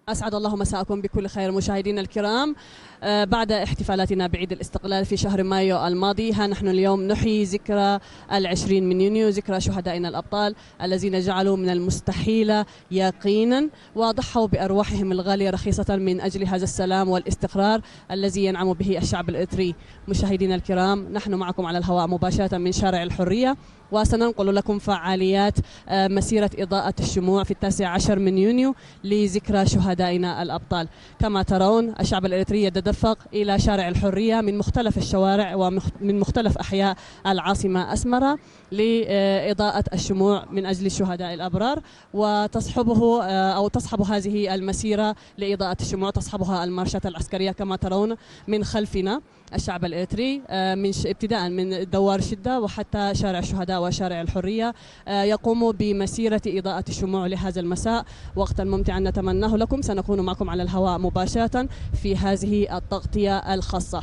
أسعد الله مساءكم بكل خير مشاهدينا الكرام. آه، بعد احتفالاتنا بعيد الاستقلال في شهر مايو الماضي، ها نحن اليوم نحيي ذكرى العشرين من يونيو، ذكرى شهدائنا الأبطال الذين جعلوا من المستحيل يقينا، وضحوا بأرواحهم الغالية رخيصة من أجل هذا السلام والاستقرار الذي ينعم به الشعب الإريتري. مشاهدينا الكرام، نحن معكم على الهواء مباشرة من شارع الحرية، وسننقل لكم فعاليات، آه، مسيرة إضاءة الشموع في التاسع عشر من يونيو لذكرى شهدائنا الأبطال. كما ترون، الشعب الإريتري يتدفق إلى شارع الحرية من مختلف الشوارع ومن مختلف أحياء العاصمة أسمرة لإضاءة الشموع من أجل الشهداء الأبرار، وتصحبه، آه، أو تصحب هذه المسيرة لإضاءة الشموع، تصحبها المارشات العسكرية كما ترون من خلفنا. الشعب الإريتري، آه، من ش-، ابتداء من دوار شدة وحتى شارع الشهداء وشارع الحرية، آه، يقوم بمسيرة إضاءة الشموع لهذا المساء. وقتا ممتعا نتمناه لكم، سنكون معكم على الهواء مباشرة في هذه التغطية الخاصة.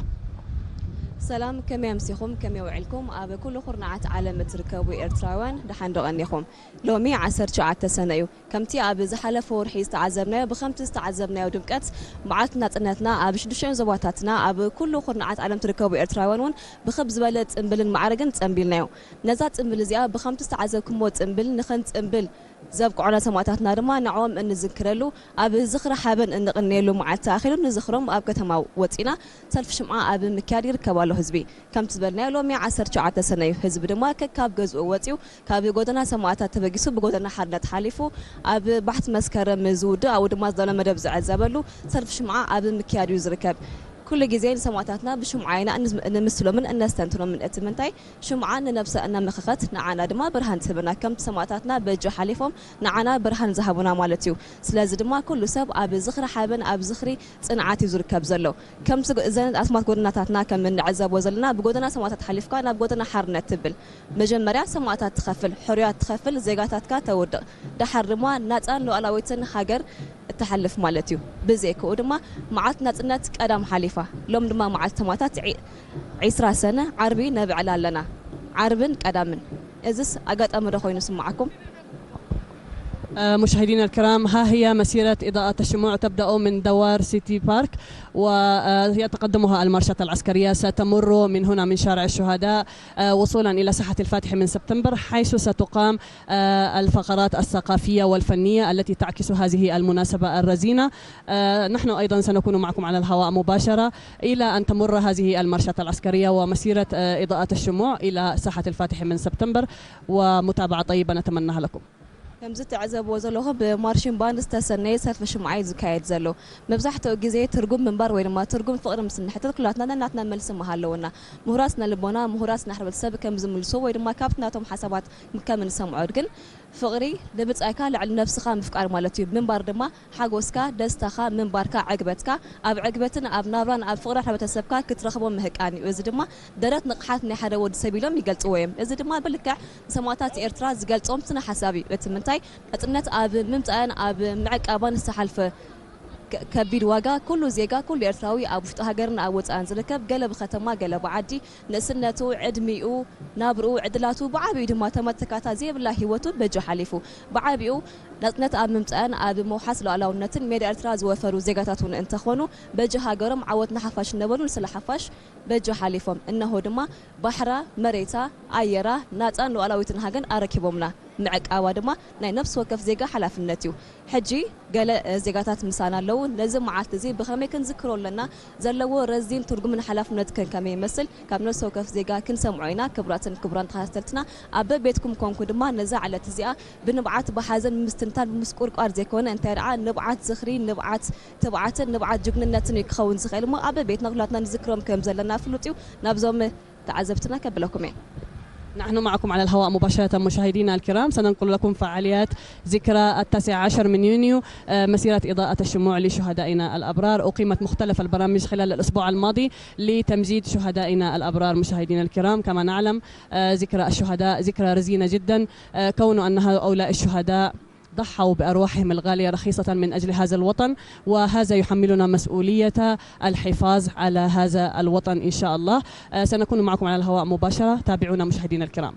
ሰላም፣ ከመይ ኣምሲኹም? ከመይ ውዒልኩም? ኣብ ኩሉ ኩርናዓት ዓለም እትርከቡ ኤርትራውያን፣ ደሓን ዶ ቀኒኹም? ሎሚ ዓሰርተ ትሽዓተ ሰነ እዩ። ከምቲ ኣብ ዝሓለፈ ወርሒ ዝተዓዘብናዮ፣ ብከምቲ ዝተዓዘብናዮ ድምቀት፣ መዓልቲ ናጽነትና ኣብ ሽዱሽተ ዞባታትና፣ ኣብ ኩሉ ኩርናዓት ዓለም ትርከቡ ኤርትራውያን እውን ብክብ ዝበለ ጽምብልን ማዕረግን ጸምቢልናዮ። ነዛ ጽምብል እዚኣ ብከምቲ ዝተዓዘብኩምዎ ጽምብል ንኸንጽምብል ዘብቅዑና ሰማእታትና ድማ ንዕኦም እንዝክረሉ፣ ኣብ ዝኽሪ ሓበን እንቕንየሉ መዓልቲ ኣኺሉ ንዝኽሮም ኣብ ከተማ ወጺና ሰልፊ ሽምዓ ኣብ ምክያድ ይርከብ ኣሎ ህዝቢ። ከምቲ ዝበልናዮ ሎሚ ዓሰርተ ትሽዓተ ሰነ እዩ። ህዝቢ ድማ ከካብ ገዝኡ ወጺኡ ካብ ጎደና ሰማእታት ተበጊሱ ብጎደና ሓርነት ሓሊፉ ኣብ ባሕቲ መስከረም ዝውድእ ኣብኡ ድማ ዝዳሎ መደብ ዝዕዘበሉ ሰልፊ ሽምዓ ኣብ ምክያድ እዩ ዝርከብ። ኩሉ ግዜ ንሰማእታትና ብሽምዓ ኢና እንዝ-፣ ንምስሎምን እነስተንትኖምን። እቲ ምንታይ ሽምዓ ንነብሳ እናመኸኸት ንዓና ድማ ብርሃን ትህበና። ከምቲ ሰማእታትና በጃ ሓሊፎም ንዓና ብርሃን ዝሃቡና ማለት እዩ። ስለዚ ድማ ኩሉ ሰብ ኣብ ዝኽሪ ሓበን፣ ኣብ ዝኽሪ ጽንዓት እዩ ዝርከብ ዘሎ። ከምቲ ጎ-፣ እዘን ኣስማት ጎደናታትና ከም እንዕዘቦ ዘለና ብጎደና ሰማእታት ሓሊፍካ ናብ ጎደና ሓርነት ትብል። መጀመርያ ሰማእታት ትኸፍል፣ ሕሩያት ትኸፍል፣ ዜጋታትካ ተውድቕ። ደሓር ድማ ናጻን ሉዓላዊትን ሃገር እትሓልፍ ማለት እዩ። ብዘይክኡ ድማ መዓልቲ ናጽነት ቀዳም ሓሊፋ። ሎም ድማ መዓልቲ ሰማእታት ዒ-፣ ዒስራ ሰነ ዓርቢ ነብዕል ኣለና። ዓርብን ቀዳምን። እዝስ ኣጋጣሚ ዶ ኮይኑ ስምዓኩም? آه، مشاهدينا الكرام، ها هي مسيرة إضاءة الشموع تبدأ من دوار سيتي بارك، ويتقدمها المارشات العسكرية. ستمر من هنا من شارع الشهداء، آه، وصولا إلى ساحة الفاتح من سبتمبر، حيث ستقام، آه، الفقرات الثقافية والفنية التي تعكس هذه المناسبة الرزينة. آه، نحن أيضا سنكون معكم على الهواء مباشرة إلى أن تمر هذه المارشات العسكرية ومسيرة، آه، إضاءة الشموع إلى ساحة الفاتح من سبتمبر، ومتابعة طيبة نتمناها لكم. ከምዚ ትዕዘብዎ ዘለኹም ብማርሺን ባንድ ዝተሰነየ ሰልፊ ሽምዓ እዩ ዝካየድ ዘሎ። መብዛሕትኡ ግዜ ትርጉም ምንባር ወይ ድማ ትርጉም ፍቕሪ ምስ እንሕትት ኩላትና ነናትና መልሲ ምሃለውና። ምሁራት ስነ ልቦና፣ ምሁራት ስነ ሕብረተሰብ ከም ዝምልሱ ወይ ድማ ካብቲ ናቶም ሓሳባት ከም እንሰምዖ ግን ፍቕሪ ንብጻይካ ልዕሊ ነብስኻ ምፍቃር ማለት እዩ። ምንባር ድማ ሓጎስካ፣ ደስታኻ፣ ምንባርካ፣ ዕግበትካ፣ ኣብ ዕግበትን ኣብ ናብራን ኣብ ፍቕርን ሕብረተሰብካ ክትረኽቦ ምህቃን እዩ። እዚ ድማ ደረት ንቕሓት ናይ ሓደ ወዲ ሰብ ኢሎም ይገልጽዎ እዮም። እዚ ድማ ብልክዕ ንሰማእታት ኤርትራ ዝገልጾም ስነ ሓሳብ እዩ። እቲ ምንታይ ናጽነት ኣብ ምምጻእን ኣብ ምዕቃባን ዝተሓልፈ ከ-፣ ከቢድ ዋጋ ኩሉ ዜጋ፣ ኩሉ ኤርትራዊ ኣብ ውሽጢ ሃገርን ኣብ ወጻእን ዝርከብ፣ ገለ ብከተማ፣ ገለ ብዓዲ፣ ንእስነቱ፣ ዕድሚኡ፣ ናብርኡ፣ ዕድላቱ ብዓቢኡ ድማ ተመተካታ ዘይብላ ህይወቱ በጃ ሓሊፉ። ብዓቢኡ ናጽነት ኣብ ምምጻእን ኣብ ምውሓስ ሉዓላውነትን ሜዳ ኤርትራ ዝወፈሩ ዜጋታት እውን እንተኾኑ፣ በጃ ሃገሮም ዓወት ንሓፋሽ እናበሉ ንስለ ሓፋሽ በጃ ሓሊፎም። እነሆ ድማ ባሕራ፣ መሬታ፣ ኣየራ፣ ናጻን ሉዓላዊትን ሃገር ኣረኪቦምና። ምዕቃባ ድማ ናይ ነፍሲ ወከፍ ዜጋ ሓላፍነት እዩ። ሕጂ ገለ፣ እ፣ ዜጋታት ምሳና ኣለዉ። ነዚ መዓልቲ እዚ ብኸመይ ክንዝክሮ ኣለና? ዘለዎ ረዚን ትርጉምን ሓላፍነት ከ ከመይ ይመስል? ካብ ነፍሲ ወከፍ ዜጋ ክንሰምዖ ኢና። ክቡራትን ክቡራን ተኸታተልትና፣ ኣብ በቤትኩም ኮንኩ ድማ ነዛ ዕለት እዚኣ ብንብዓት፣ ብሓዘን፣ ብምስትንታን፣ ብምስቁርቋር ዘይኮነ፣ እንታይ ደኣ ንብዓት ዝኽሪ፣ ንብዓት ትብዓትን ንብዓት ጅግንነትን እዩ ክኸውን ዝኽእል እሞ፣ ኣብ በቤትና ኩላትና ንዝክሮም ከም ዘለና ፍሉጥ እዩ። ናብዞም ተዓዘብትና ከብለኩም እየ። نحن معكم على الهواء مباشرة مشاهدينا الكرام، سننقل لكم فعاليات ذكرى التاسع عشر من يونيو، آه، مسيرة إضاءة الشموع لشهدائنا الأبرار. أقيمت مختلف البرامج خلال الأسبوع الماضي لتمجيد شهدائنا الأبرار. مشاهدينا الكرام، كما نعلم، آه، ذكرى الشهداء ذكرى رزينة جدا، آه، كون أن هؤلاء الشهداء ضحوا بأرواحهم الغالية رخيصة من أجل هذا الوطن، وهذا يحملنا مسؤولية الحفاظ على هذا الوطن إن شاء الله. آه، سنكون معكم على الهواء مباشرة، تابعونا مشاهدينا الكرام.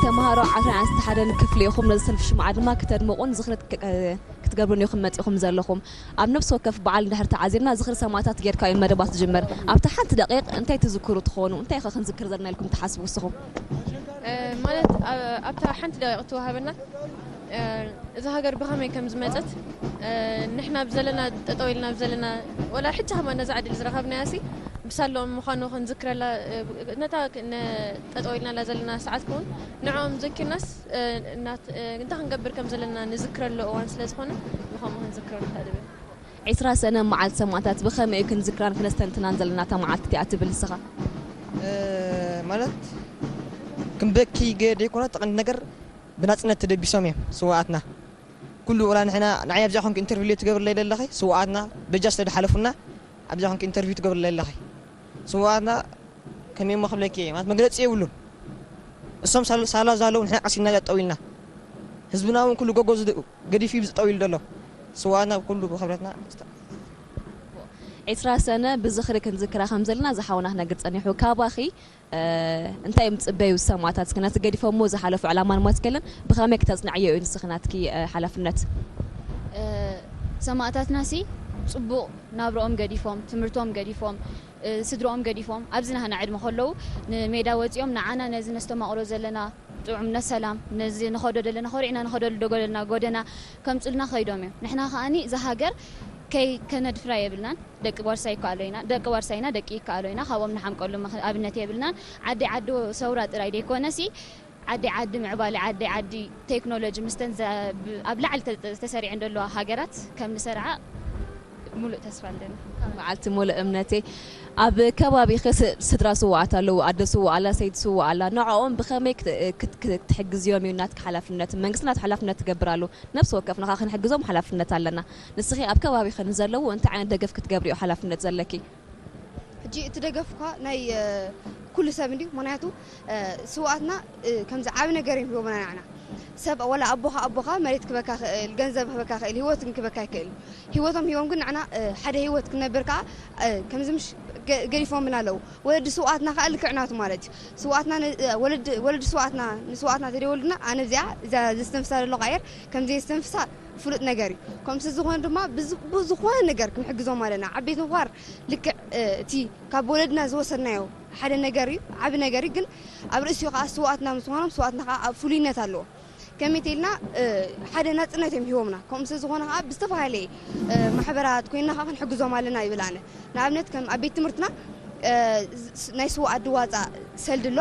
ተምሃሮ ዓሰርተ ሓደን ክፍሊ ኢኹም። ነዚ ሰልፊ ሽምዓ ድማ ክተድምቑን ዝኽሪ ክትገብሩን ኢኹም መጺኹም ዘለኹም። ኣብ ነፍሲ ወከፍ በዓል እንድሕር ተዓዚብና ዝኽሪ ሰማእታት ጌርካ እዩ መደባት ዝጅመር። ኣብታ ሓንቲ ደቂቕ እንታይ ትዝክሩ ትኾኑ? እንታይ ኸ ክንዝክር ዘለና ኢልኩም ትሓስቡ ንስኹም? ማለት ኣብታ ሓንቲ ደቂቕ ትወሃበና እዛ ሃገር ብኸመይ ከም ዝመፀት ንሕና ብዘለና ጠጠው ኢልና ብዘለና ወላ ሕጂ ከማ ነዛ ዕድል ዝረኸብናያ ሲ ብሳሎም ምዃኑ ክንዝክረላ ነታ ጠጠው ኢልናላ ዘለና ሰዓት ክውን ንዕኦም ዘኪርናስ እንታይ ክንገብር ከም ዘለና ንዝክረሉ እዋን ስለ ዝኾነ ብኸምኡ ክንዝክሮ ንኽእል። ዒስራ ሰነ መዓልቲ ሰማእታት ብኸመይ እዩ ክንዝክራን ክነስተንትናን ዘለና እታ መዓልቲ እቲኣ ትብል ንስኻ? ማለት ክንበኪ ገ ደይኮነ ጠቕኒ ነገር ብናፅነት ተደቢሶም እዮም ስዋኣትና። ኩሉ ወላ ንሕና ንዓይ ኣብዚኣ ኮንክ ኢንተርቪው ትገብርለይ ዘለኺ ስዋኣትና በጃ ስለ ዝሓለፉና ኣብዚኣ ኮንክ ኢንተርቪው ትገብርለይ ኣለኺ ስዋኣትና ከመይ እሞ ክብለኪ እየ ማለት መግለፂ የብሉን። እሶም ሳላ ዘለዉ ንሕና ቀሲልና ጠው ኢልና ህዝብና እውን ኩሉ ጎጎ ገዲፍ እዩ ጠው ኢሉ ዘሎ ስዋኣትና ኩሉ ብክብረትና ዒስራ ሰነ ብዝኽሪ ክንዝክራ ከም ዘለና ዝሓውና ክነግር ጸኒሑ ካባኺ እንታይ እዮም ዝጽበዩ ሰማእታት እስከ ናቲ ገዲፎሞ ዝሓለፉ ዕላማ ንሞት ከለን ብኸመይ ክተጽንዕዮ እዩ ንስኺ ናትኪ ሓላፍነት? ሰማእታትና ሲ ጽቡቕ ናብርኦም ገዲፎም ትምህርቶም ገዲፎም ስድርኦም ገዲፎም ኣብዚ ናህና ዕድመ ከለዉ ንሜዳ ወጺኦም ንዓና ነዚ ነስተማቕሮ ዘለና ጥዑምነት ሰላም ነዚ ንኸዶ ዘለና ኮሪዕና ንኸደሉ ደጎለልና ጎደና ከምፁልና ከይዶም እዮም ንሕና ከኣኒ እዛ ሃገር ከይ ከነድፍራ የብልናን ደቂ ዋርሳይ ይከኣሎ ኢና ደቂ ዋርሳይ ኢና ደቂ ይከኣሎ ኢና ካብኦም ንሓምቀሉ ኣብነት የብልናን ዓዲ ዓዲ ሰውራ ጥራይ ደይኮነሲ ዓዲ ዓዲ ምዕባለ ዓዲ ዓዲ ቴክኖሎጂ ምስተን ኣብ ላዕሊ ተሰሪዐን ዘለዋ ሃገራት ከም ንሰርዓ ሙሉእ ተስፋ ኣለኒ። መዓልቲ ሙሉእ እምነተይ ኣብ ከባቢኺ ስድራ ስውኣት ኣለዉ ኣደ ስውኣ ኣላ ሰይቲ ስውኣ ኣላ ንዕኦም ብኸመይ ክትሕግዝዮም እዩ ናትኪ ሓላፍነት መንግስቲ ናቱ ሓላፍነት ትገብር ኣሎ ነብሲ ወከፍና ከዓ ክንሕግዞም ሓላፍነት ኣለና ንስኺ ኣብ ከባቢኺ ንዘለዉ እንታይ ዓይነት ደገፍ ክትገብሪ እዩ ሓላፍነት ዘለኪ ሕጂ እቲ ደገፍ እኳ ናይ ኩሉ ሰብ እንድዩ ምክንያቱ ስውኣትና ከምዚ ዓብ ነገር እዮም ሂቦምና ንዓና ሰብ ወላ ኣቦኻ ኣቦኻ መሬት ክበካ ክእል ገንዘብ ክበካ ክእል ህይወት ክበካ ይክእል ህይወቶም ሂቦም ግን ንዓና ሓደ ህይወት ክነብር ከዓ ከምዚ ምሽ ገዲፎምና ኣለዉ ወለዲ ስውኣትና ከዓ ልክዕ ናቱ ማለት እዩ ስውኣትና ወለዲ ስውኣትና ንስውኣትና ተደይወልድና ኣነ እዚኣ እዛ ዘስተንፍሳ ዘለኹ ኣየር ከም ዘየስተንፍሳ ፍሉጥ ነገር እዩ ከምዚ ዝኾነ ድማ ብዝኾነ ነገር ክንሕግዞም ኣለና ዓበይቲ ምዃር ልክዕ እቲ ካብ ወለድና ዝወሰድናዮ ሓደ ነገር እዩ ዓቢ ነገር እዩ ግን ኣብ ርእሲኡ ከዓ ስውኣትና ምስ ዝኾኖም ስውኣትና ከዓ ኣብ ፍሉይነት ኣለዎ ከመይ ኢልና ሓደ ናፅነት እዮም ሂቦምና ከምኡ ስለ ዝኾነ ከዓ ብዝተፈላለየ ማሕበራት ኮይንና ከዓ ክንሕግዞም ኣለና ይብል ኣነ ንኣብነት ከም ኣብ ቤት ትምህርትና ናይ ስውኣት ድዋፃ ሰልዲ ኣሎ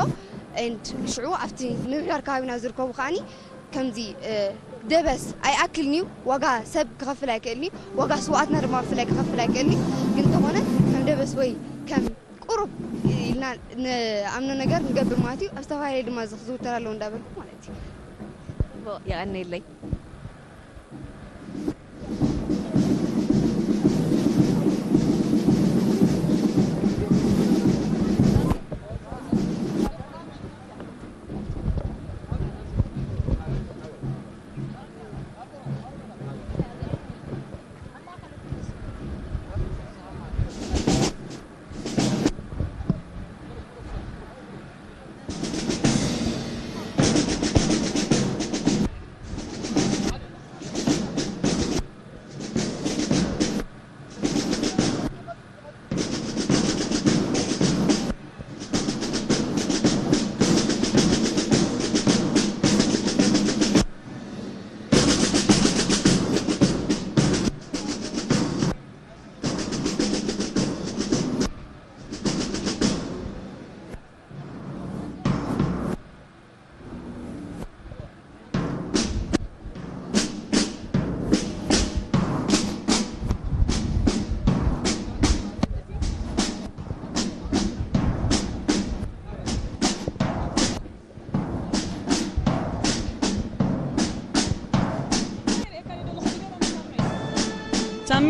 and ሽዑ ኣብቲ ምምሕዳር ከባቢና ዝርከቡ ከዓኒ ከምዚ ደበስ ኣይኣክልን እዩ ዋጋ ሰብ ክኸፍል ኣይክእልን እዩ ዋጋ ስውኣትና ድማ ብፍላይ ክኸፍል ኣይክእልን እዩ ግን እንተኾነ ከም ደበስ ወይ ከም ቁሩብ ኢልና ንኣምኖ ነገር ንገብር ማለት እዩ ኣብ ዝተፈላለየ ድማ ዝዝውተር ኣለዉ እንዳበልኩ ማለት እዩ የቐነየለይ ሳሚ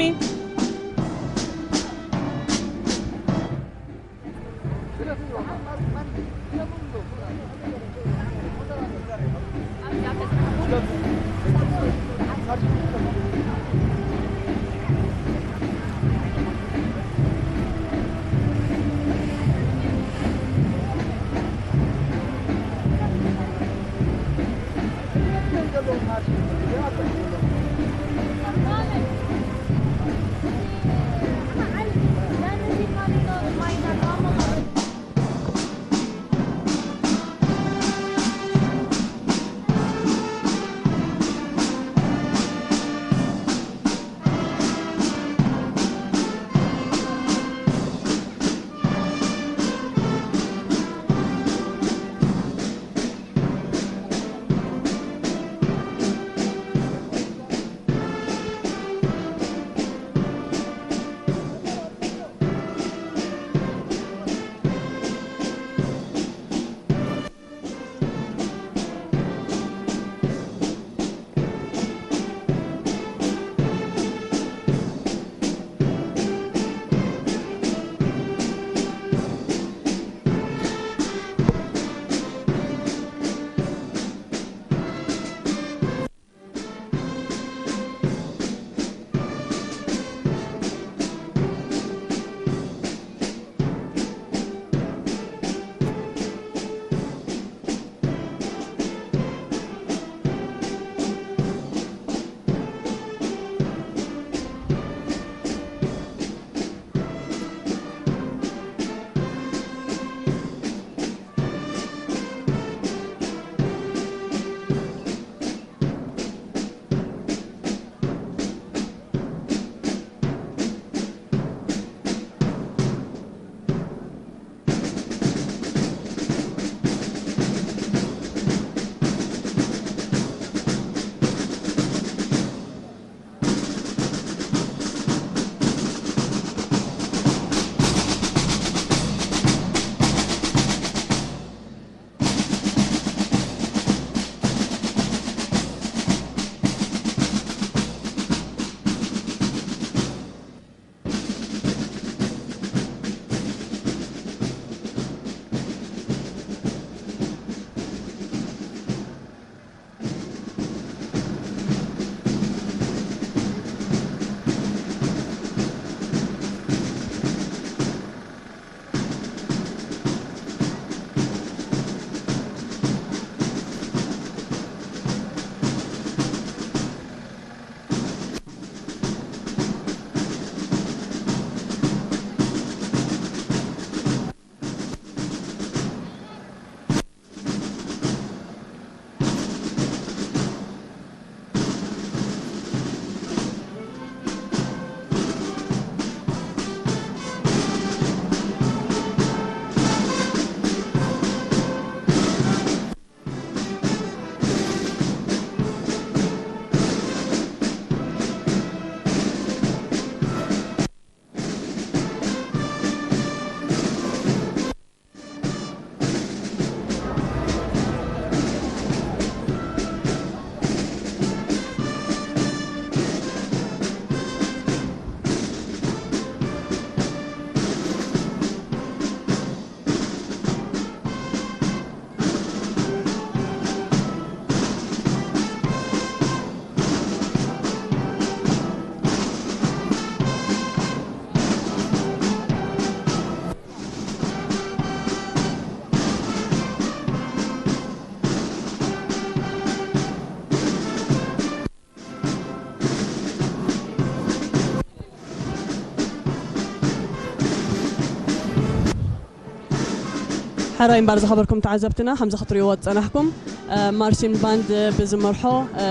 ሕራይ እምበር ዝኸበርኩም ተዓዘብትና፣ ከምዚ ክትሪእዎ ዝጸናሕኩም፣ እ፣ ማርቺን ባንድ ብዝመርሖ፣ እ፣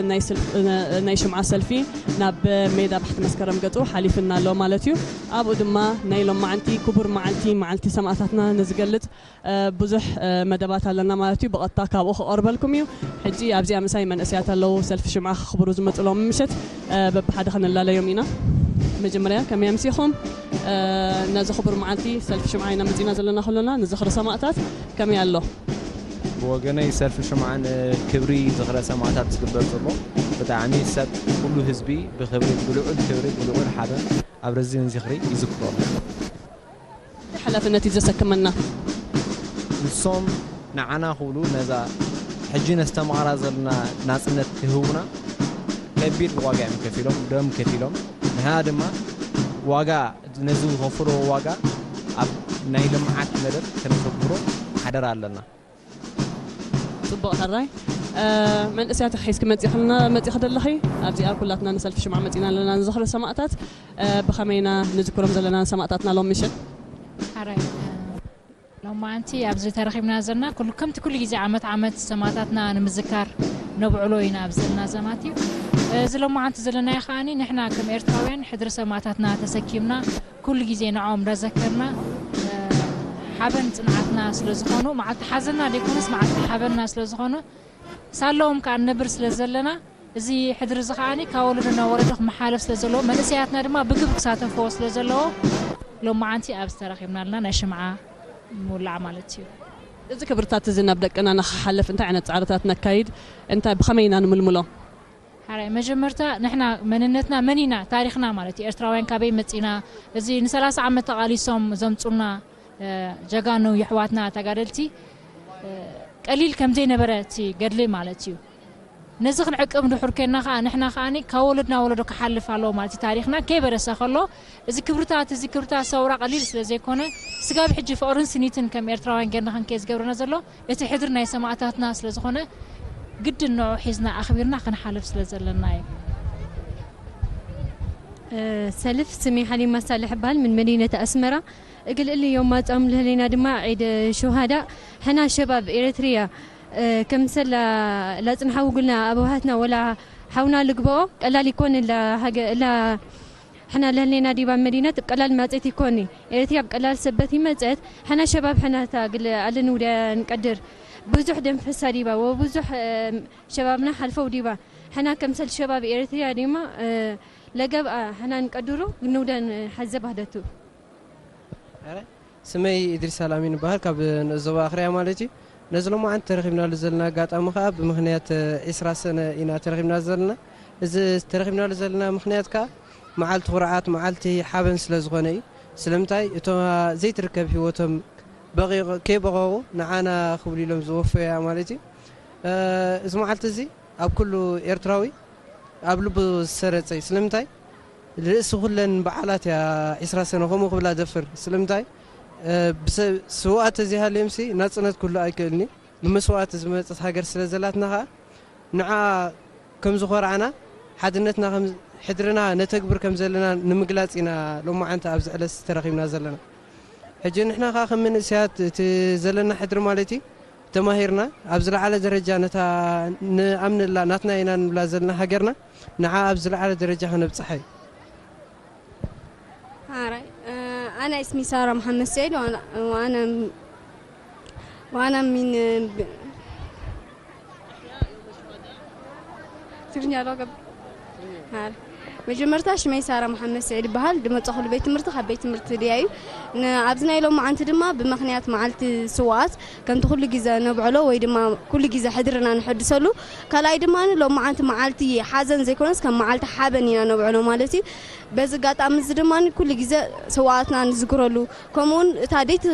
ናይ ስልፍ-፣ እ፣ ናይ ሽምዓ ሰልፊ ናብ ሜዳ ባሕቲ መስከረም ገጹ ሓሊፍና ኣሎ ማለት እዩ። ኣብኡ ድማ ናይ ሎማዓንቲ ክቡር መዓልቲ፣ መዓልቲ ሰማእታትና ንዝገልጽ፣ እ፣ ብዙሕ፣ እ፣ መደባት ኣለና ማለት እዩ። ብቐጥታ ካብኡ ክቐርበልኩም እዩ። ሕጂ ኣብዚኣ ምሳይ መንእሰያት ኣለዉ፣ ሰልፊ ሽምዓ ከኽብሩ ዝመጹ ሎሚ ምሸት፣ እ፣ በብሓደ ክንላለዮም ኢና። መጀመርያ ከመይ ኣምሲኹም? እ፣ ነዚ ክቡር መዓልቲ ሰልፊ ሽምዓ ኢና መጺና ዘለና ኩልና፣ ንዝኽሪ ሰማእታት ከመይ ኣሎ? ብወገነይ ሰልፊ ሽምዓ ንክብሪ ዝኽረ ሰማእታት ዝግበር ዘሎ ብጣዕሚ ሰብ ኩሉ ህዝቢ ብኽብሪ፣ ብልዑል ክብሪ፣ ብልዑል ሓበን ኣብ ረዚን ዝኽሪ ይዝክሮ ኣሎ። እንታይ ሓላፍነት እዩ ዘሰክመና? ንሶም ንዓና ክብሉ ነዛ ሕጂ ነስተማቕራ ዘለና ናጽነት ክህቡና ከቢድ ዋጋ እዮም ከፊሎም፣ ደም ከፊሎም። ንሕና ድማ ዋጋ፣ ነዚ ዝኸፍልዎ ዋጋ ኣብ ናይ ልምዓት መደብ ከነተግብሮ ሓደራ ኣለና። ጽቡቕ ሕራይ። እ፣ መንእሰያት ሒዝኪ መጺኽልና፣ መጺኺ ዘለኺ ኣብዚኣ ኩላትና ንሰልፊ ሽምዓ መጺና ኣለና፣ ንዝኽሪ ሰማእታት። እ፣ ብኸመይ ኢና ንዝክሮም ዘለና ሰማእታትና ሎም ምሸት? ሕራይ፣ እ፣ ሎማዓንቲ ኣብዚ ተረኺብና ዘለና ኩሉ፣ ከምቲ ኩሉ ግዜ ዓመት ዓመት ሰማእታትና ንምዝካር ነብዕሎ ኢና ኣብዚ ዘለና ዘማት እዩ። እዚ ሎማዓንቲ ዘለናዮ ከኣኒ ንሕና ከም ኤርትራውያን ሕድሪ ሰማእታትና ተሰኪምና ኩሉ ግዜ ንዕኦም እንዳዘከርና፣ እ፣ ሓበን ጽንዓትና ስለ ዝኾኑ፣ መዓልቲ ሓዘንና ዘይኮነስ መዓልቲ ሓበንና ስለ ዝኾኑ፣ ሳለኦም ከኣ ንነብር ስለ ዘለና፣ እዚ ሕድሪ እዚ ከኣኒ ካብ ወለዶ ናብ ወለዶ ክመሓለፍ ስለ ዘለዎ፣ መንእሰያትና ድማ ብግብሪ ክሳተፍዎ ስለ ዘለዎ፣ ሎማዓንቲ ኣብዚ ተረኺብና ኣለና፣ ናይ ሽምዓ ምውላዕ ማለት እዩ። እዚ ክብርታት እዚ ናብ ደቅና ንኽሓልፍ እንታይ ዓይነት ጻዕርታት ነካይድ? እንታይ፣ ብኸመይ ኢና ንምልምሎ? ሓራይ፣ መጀመርታ ንሕና መንነትና መን ኢና፣ ታሪኽና ማለት እዩ፣ ኤርትራውያን ካበይ መጺና፣ እዚ ንሰላሳ ዓመት ተቓሊሶም ዘምጹልና፣ እ፣ ጀጋኑ የሕዋትና ተጋደልቲ፣ እ፣ ቀሊል ከም ዘይነበረ እቲ ገድሊ ማለት እዩ። ነዚ ክንዕቅብ እንድሕር ኬንና ከኣ፣ ንሕና ከኣኒ ካብ ወለድ ናብ ወለዶ ክሓልፍ ኣለዎ ማለት እዩ። ታሪኽና ከይበረሰ ከሎ፣ እዚ ክብርታት፣ እዚ ክብርታት ሰውራ ቀሊል ስለ ዘይኮነ፣ ስጋብ ሕጂ ፍቕርን ስኒትን ከም ኤርትራውያን ጌርና ክንከይ ዝገብረና ዘሎ፣ እቲ ሕድሪ ናይ ሰማእታትና ስለ ዝኾነ፣ ግድን ንዑ ሒዝና ኣኽቢርና ክንሓልፍ ስለ ዘለና እዩ። እ፣ ሰልፍ ስሜ ሓሊማ ሳልሕ እበሃል፣ ምን መዲነት ኣስመራ። እግል እሊ ዮም ማጻም ለህሌና ድማ ዒድ ሹሃዳ፣ ሕና ሸባብ ኤረትርያ፣ እ፣ ከምሰላ ላጽንሓ ውጉልና ኣበዋሃትና ወላ ሓውና ልግበኦ፣ ቀላል ይኮን እላ ሃገ-፣ እላ ሕና ለህሌና ዲባ መዲነት ቀላል ማጸት ይኮኒ። ኤረትርያ ብቀላል ሰበት ይመጸት፣ ሕና ሸባብ ሕናታ ግል ኣልን ውደ ንቀድር። ብዙሕ ደም ፈሳ ዲባ፣ ወብዙሕ፣ እ፣ ሸባብና ሓልፈው ዲባ። ሕና ከምሰል ሸባብ ኤረትርያ ዲማ፣ እ፣ ለገብኣ ሕና ንቀድሩ፣ ግንውደ ንሓዘ ባህደቱ። ኣረ፣ ስመይ ኢድሪስ ኣላሚን ይበሃል፣ ካብ ንኡስ ዞባ ኣኽርያ ማለት እዩ። ነዚ ሎማዓንቲ ተረኺብናሉ ዘለና ኣጋጣሚ ከኣ ብምኽንያት ዒስራ ሰነ ኢና ተረኺብና ዘለና። እዚ ተረኺብናሉ ዘለና ምኽንያት ከኣ መዓልቲ ኩርዓት፣ መዓልቲ ሓበን ስለ ዝኾነ እዩ። ስለምንታይ? እቶም ዘይትርከብ ህይወቶም በቒ-፣ ከይበቐቑ ንዓና ክብሉ ኢሎም ዝወፈዩያ ማለት እዩ። እ፣ እዚ መዓልቲ እዚ ኣብ ኩሉ ኤርትራዊ ኣብ ልቡ ዝሰረጸ እዩ። ስለምንታይ? ርእሲ ኩለን በዓላት እያ ዒስራ ሰነ ከምኡ ክብላ ደፍር። ስለምንታይ? እ፣ ብሰ-፣ ስውኣት ተዘይሃልዮምሲ ናጽነት ክህሉ ኣይክእልን እዩ። ብመስዋእቲ ዝመጸት ሃገር ስለ ዘላትና ኸኣ ንዓ ከም ዝኾራዕና፣ ሓድነትና ከም፣ ሕድርና ነተግብር ከም ዘለና ንምግላጽ ኢና ሎማዓንቲ ኣብዚ ዕለት ተረኺብና ዘለና። ሕጂ ንሕና ኸኣ ከም መንእሰያት እቲ ዘለና ሕድሪ ማለት እዩ፣ ተማሂርና ኣብ ዝለዓለ ደረጃ ነታ ንኣምነላ ናትና ኢና ንብላ ዘለና ሃገርና ንዓ ኣብ ዝለዓለ ደረጃ ከነብጽሓ እዩ። حاري. آه، أنا اسمي سارة محمد سعيد، وأنا وأنا وأنا من ب- ትግርኛ ዶ ገብ-፣ ሓር። መጀመርታ ሽመይ ሳራ መሓመድ ስዒድ ይበሃል። ዝመፀኹሉ ቤት ትምህርቲ ካብ ቤት ትምህርቲ ድያ እዩ። ን-፣ ኣብዚ ናይ ሎማዓንቲ ድማ ብምኽንያት መዓልቲ ስውኣት ከምቲ ኩሉ ግዜ ነብዕሎ ወይ ድማ ኩሉ ግዜ ሕድርና ንሐድሰሉ፣ ካልኣይ ድማ ሎማዓንቲ መዓልቲ ሓዘን ዘይኮነስ ከም መዓልቲ ሓበን ኢና ነብዕሎ ማለት እዩ። በዚ ኣጋጣሚ እዚ ድማ ኩሉ ግዜ ስውኣትና ንዝክረሉ፣ ከምኡውን እታ ደይት-፣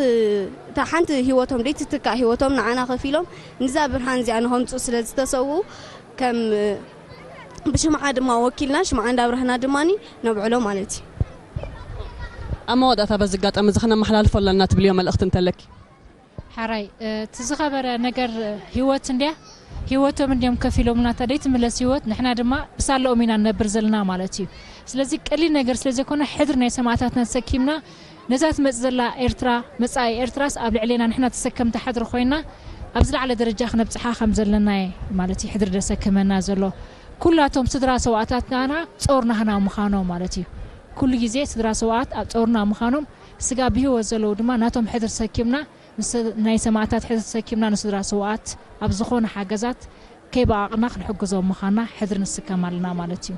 እታ ሓንቲ ህይወቶም ደይትትካእ ህይወቶም ንዓና ከፊሎም ንዛ ብርሃን እዚኣ ንኸምፅኡ ስለ ዝተሰውኡ ከም ብሽምዓ ድማ ወኪልና ሽምዓ እንዳብራህና ድማ ነብዕሎ ማለት እዩ። ኣብ መወዳእታ በዚ ኣጋጣሚ እዚ ክነመሓላልፎ ኣለና ትብልዮ መልእኽቲ እንተለኪ? ሓራይ እቲ ዝኸበረ ነገር ህይወት እንድያ፣ ህይወቶም እንድዮም ከፊሎምና፣ እታ ደይትምለስ ህይወት፣ ንሕና ድማ ብሳለኦም ኢና ንነብር ዘለና ማለት እዩ። ስለዚ ቀሊል ነገር ስለ ዘይኮነ ሕድሪ ናይ ሰማእታትና ተሰኪምና ነዛ ትመጽእ ዘላ ኤርትራ፣ መጻኢ ኤርትራስ ኣብ ልዕሌና ንሕና ተሰከምቲ ሕድሪ ኮይና ኣብ ዝለዓለ ደረጃ ክነብጽሓ ከም ዘለና እየ ማለት እዩ ሕድሪ ደሰከመና ዘሎ። ኩላቶም ስድራ ሰዋእታትና ጾር ናህና ምዃኖም ማለት እዩ። ኩሉ ግዜ ስድራ ሰዋእት ኣብ ጾርና ምዃኖም፣ ስጋ ብህይወት ዘለዉ ድማ ናቶም ሕድሪ ሰኪምና፣ ንስ-፣ ናይ ሰማእታት ሕድሪ ሰኪምና ንስድራ ሰዋእት ኣብ ዝኾነ ሓገዛት ከይበቓቕና ክንሕግዞም ምዃንና ሕድሪ ንስከም ኣለና ማለት እዩ።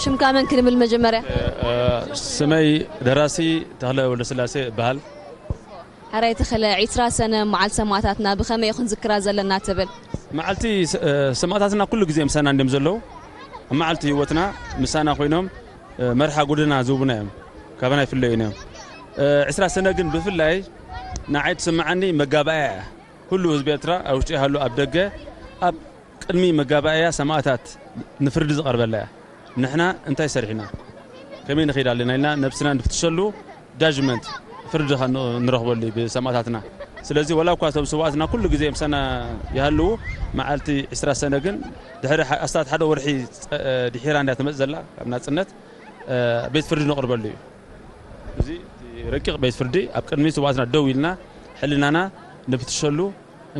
ሽምካ መን ክንብል መጀመርያ? እ፣ ስመይ ደራሲ ተኽለ ወልደስላሴ እበሃል። ሕራይ ተኽለ፣ ዒስራ ሰነ መዓል ሰማእታትና ብኸመይ እዩ ክንዝክራ ዘለና ትብል? መዓልቲ ስ-፣ እ፣ ሰማእታትና ኩሉ ግዜ ምሳና እንድዮም ዘለዉ። ኣብ መዓልቲ ህይወትና ምሳና ኮይኖም፣ እ፣ መርሓ ጎደና ዝህቡና እዮም። ካባና ይፍለዩን እዮም። እ፣ ዒስራ ሰነ ግን ብፍላይ ንዓይ ትስምዓኒ መጋባእያ እያ። ኩሉ ህዝቢ ኤርትራ ኣብ ውሽጢ ይሃሉ ኣብ ደገ ኣብ ቅድሚ መጋባእያ ሰማእታት ንፍርዲ ዝቐርበላ እያ። ንሕና እንታይ ሰሪሕና? ከመይ ንኸይድ ኣለና ኢልና ነብስና ንፍትሸሉ ጃጅመንት ፍርዲ ኸ ን-፣ ንረኽበሉ እዩ ብሰማእታትና። ስለዚ ወላ እኳ እቶም ስውኣትና ኩሉ ግዜ ምሳና ይሃልዉ፣ መዓልቲ ዒስራ ሰነ ግን ድሕሪ ሓ-፣ ኣስታት ሓደ ወርሒ ጸ-፣ ድሒራ እንድያ ትመጽእ ዘላ ካብ ናጽነት፣ እ፣ ቤት ፍርዲ ነቕርበሉ እዩ። እዚ እቲ ረቂቕ ቤት ፍርዲ ኣብ ቅድሚ ስውኣትና ደው ኢልና ሕልናና ንፍትሸሉ፣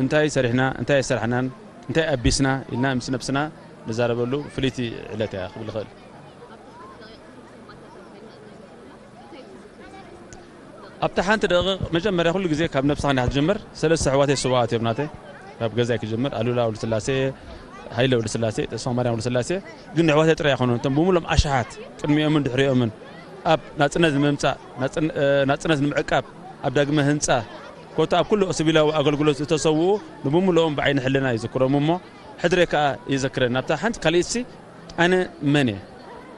እንታይ ሰሪሕና፣ እንታይ ኣይሰራሕናን፣ እንታይ ኣቢስና ኢልና ምስ ነብስና ንዛረበሉ ፍልይቲ ዕለት እያ ክብል እኽእል። ኣብታ ሓንቲ ደቂቕ መጀመርያ ኩሉ ግዜ ካብ ነብስኻ እንዲኻ ትጅምር። ሰለስተ ኣሕዋተይ ስውኣት እዮም ናተይ። ካብ ገዛይ ክጅምር፣ ኣሉላ ወልደስላሴ፣ ሃይለ ወልደስላሴ፣ ተስፋማርያም ወልደስላሴ። ግን ንኣሕዋተይ ጥራይ ኣይኮኑን። እቶም ብምሉኦም ኣሽሓት ቅድሚኦምን ድሕሪኦምን ኣብ ናጽነት ንምምጻእ፣ ናጽን-፣ እ፣ ናጽነት ንምዕቃብ፣ ኣብ ዳግመ ህንጻ፣ ኮታ ኣብ ኩሉ ሲቪላዊ ኣገልግሎት ዝተሰውኡ ንብምሉኦም ብዓይኒ ሕልና ይዝክሮም እሞ፣ ሕድረ ከኣ ይዘክረን። ናብታ ሓንቲ ካልኢትሲ ኣነ መን እየ?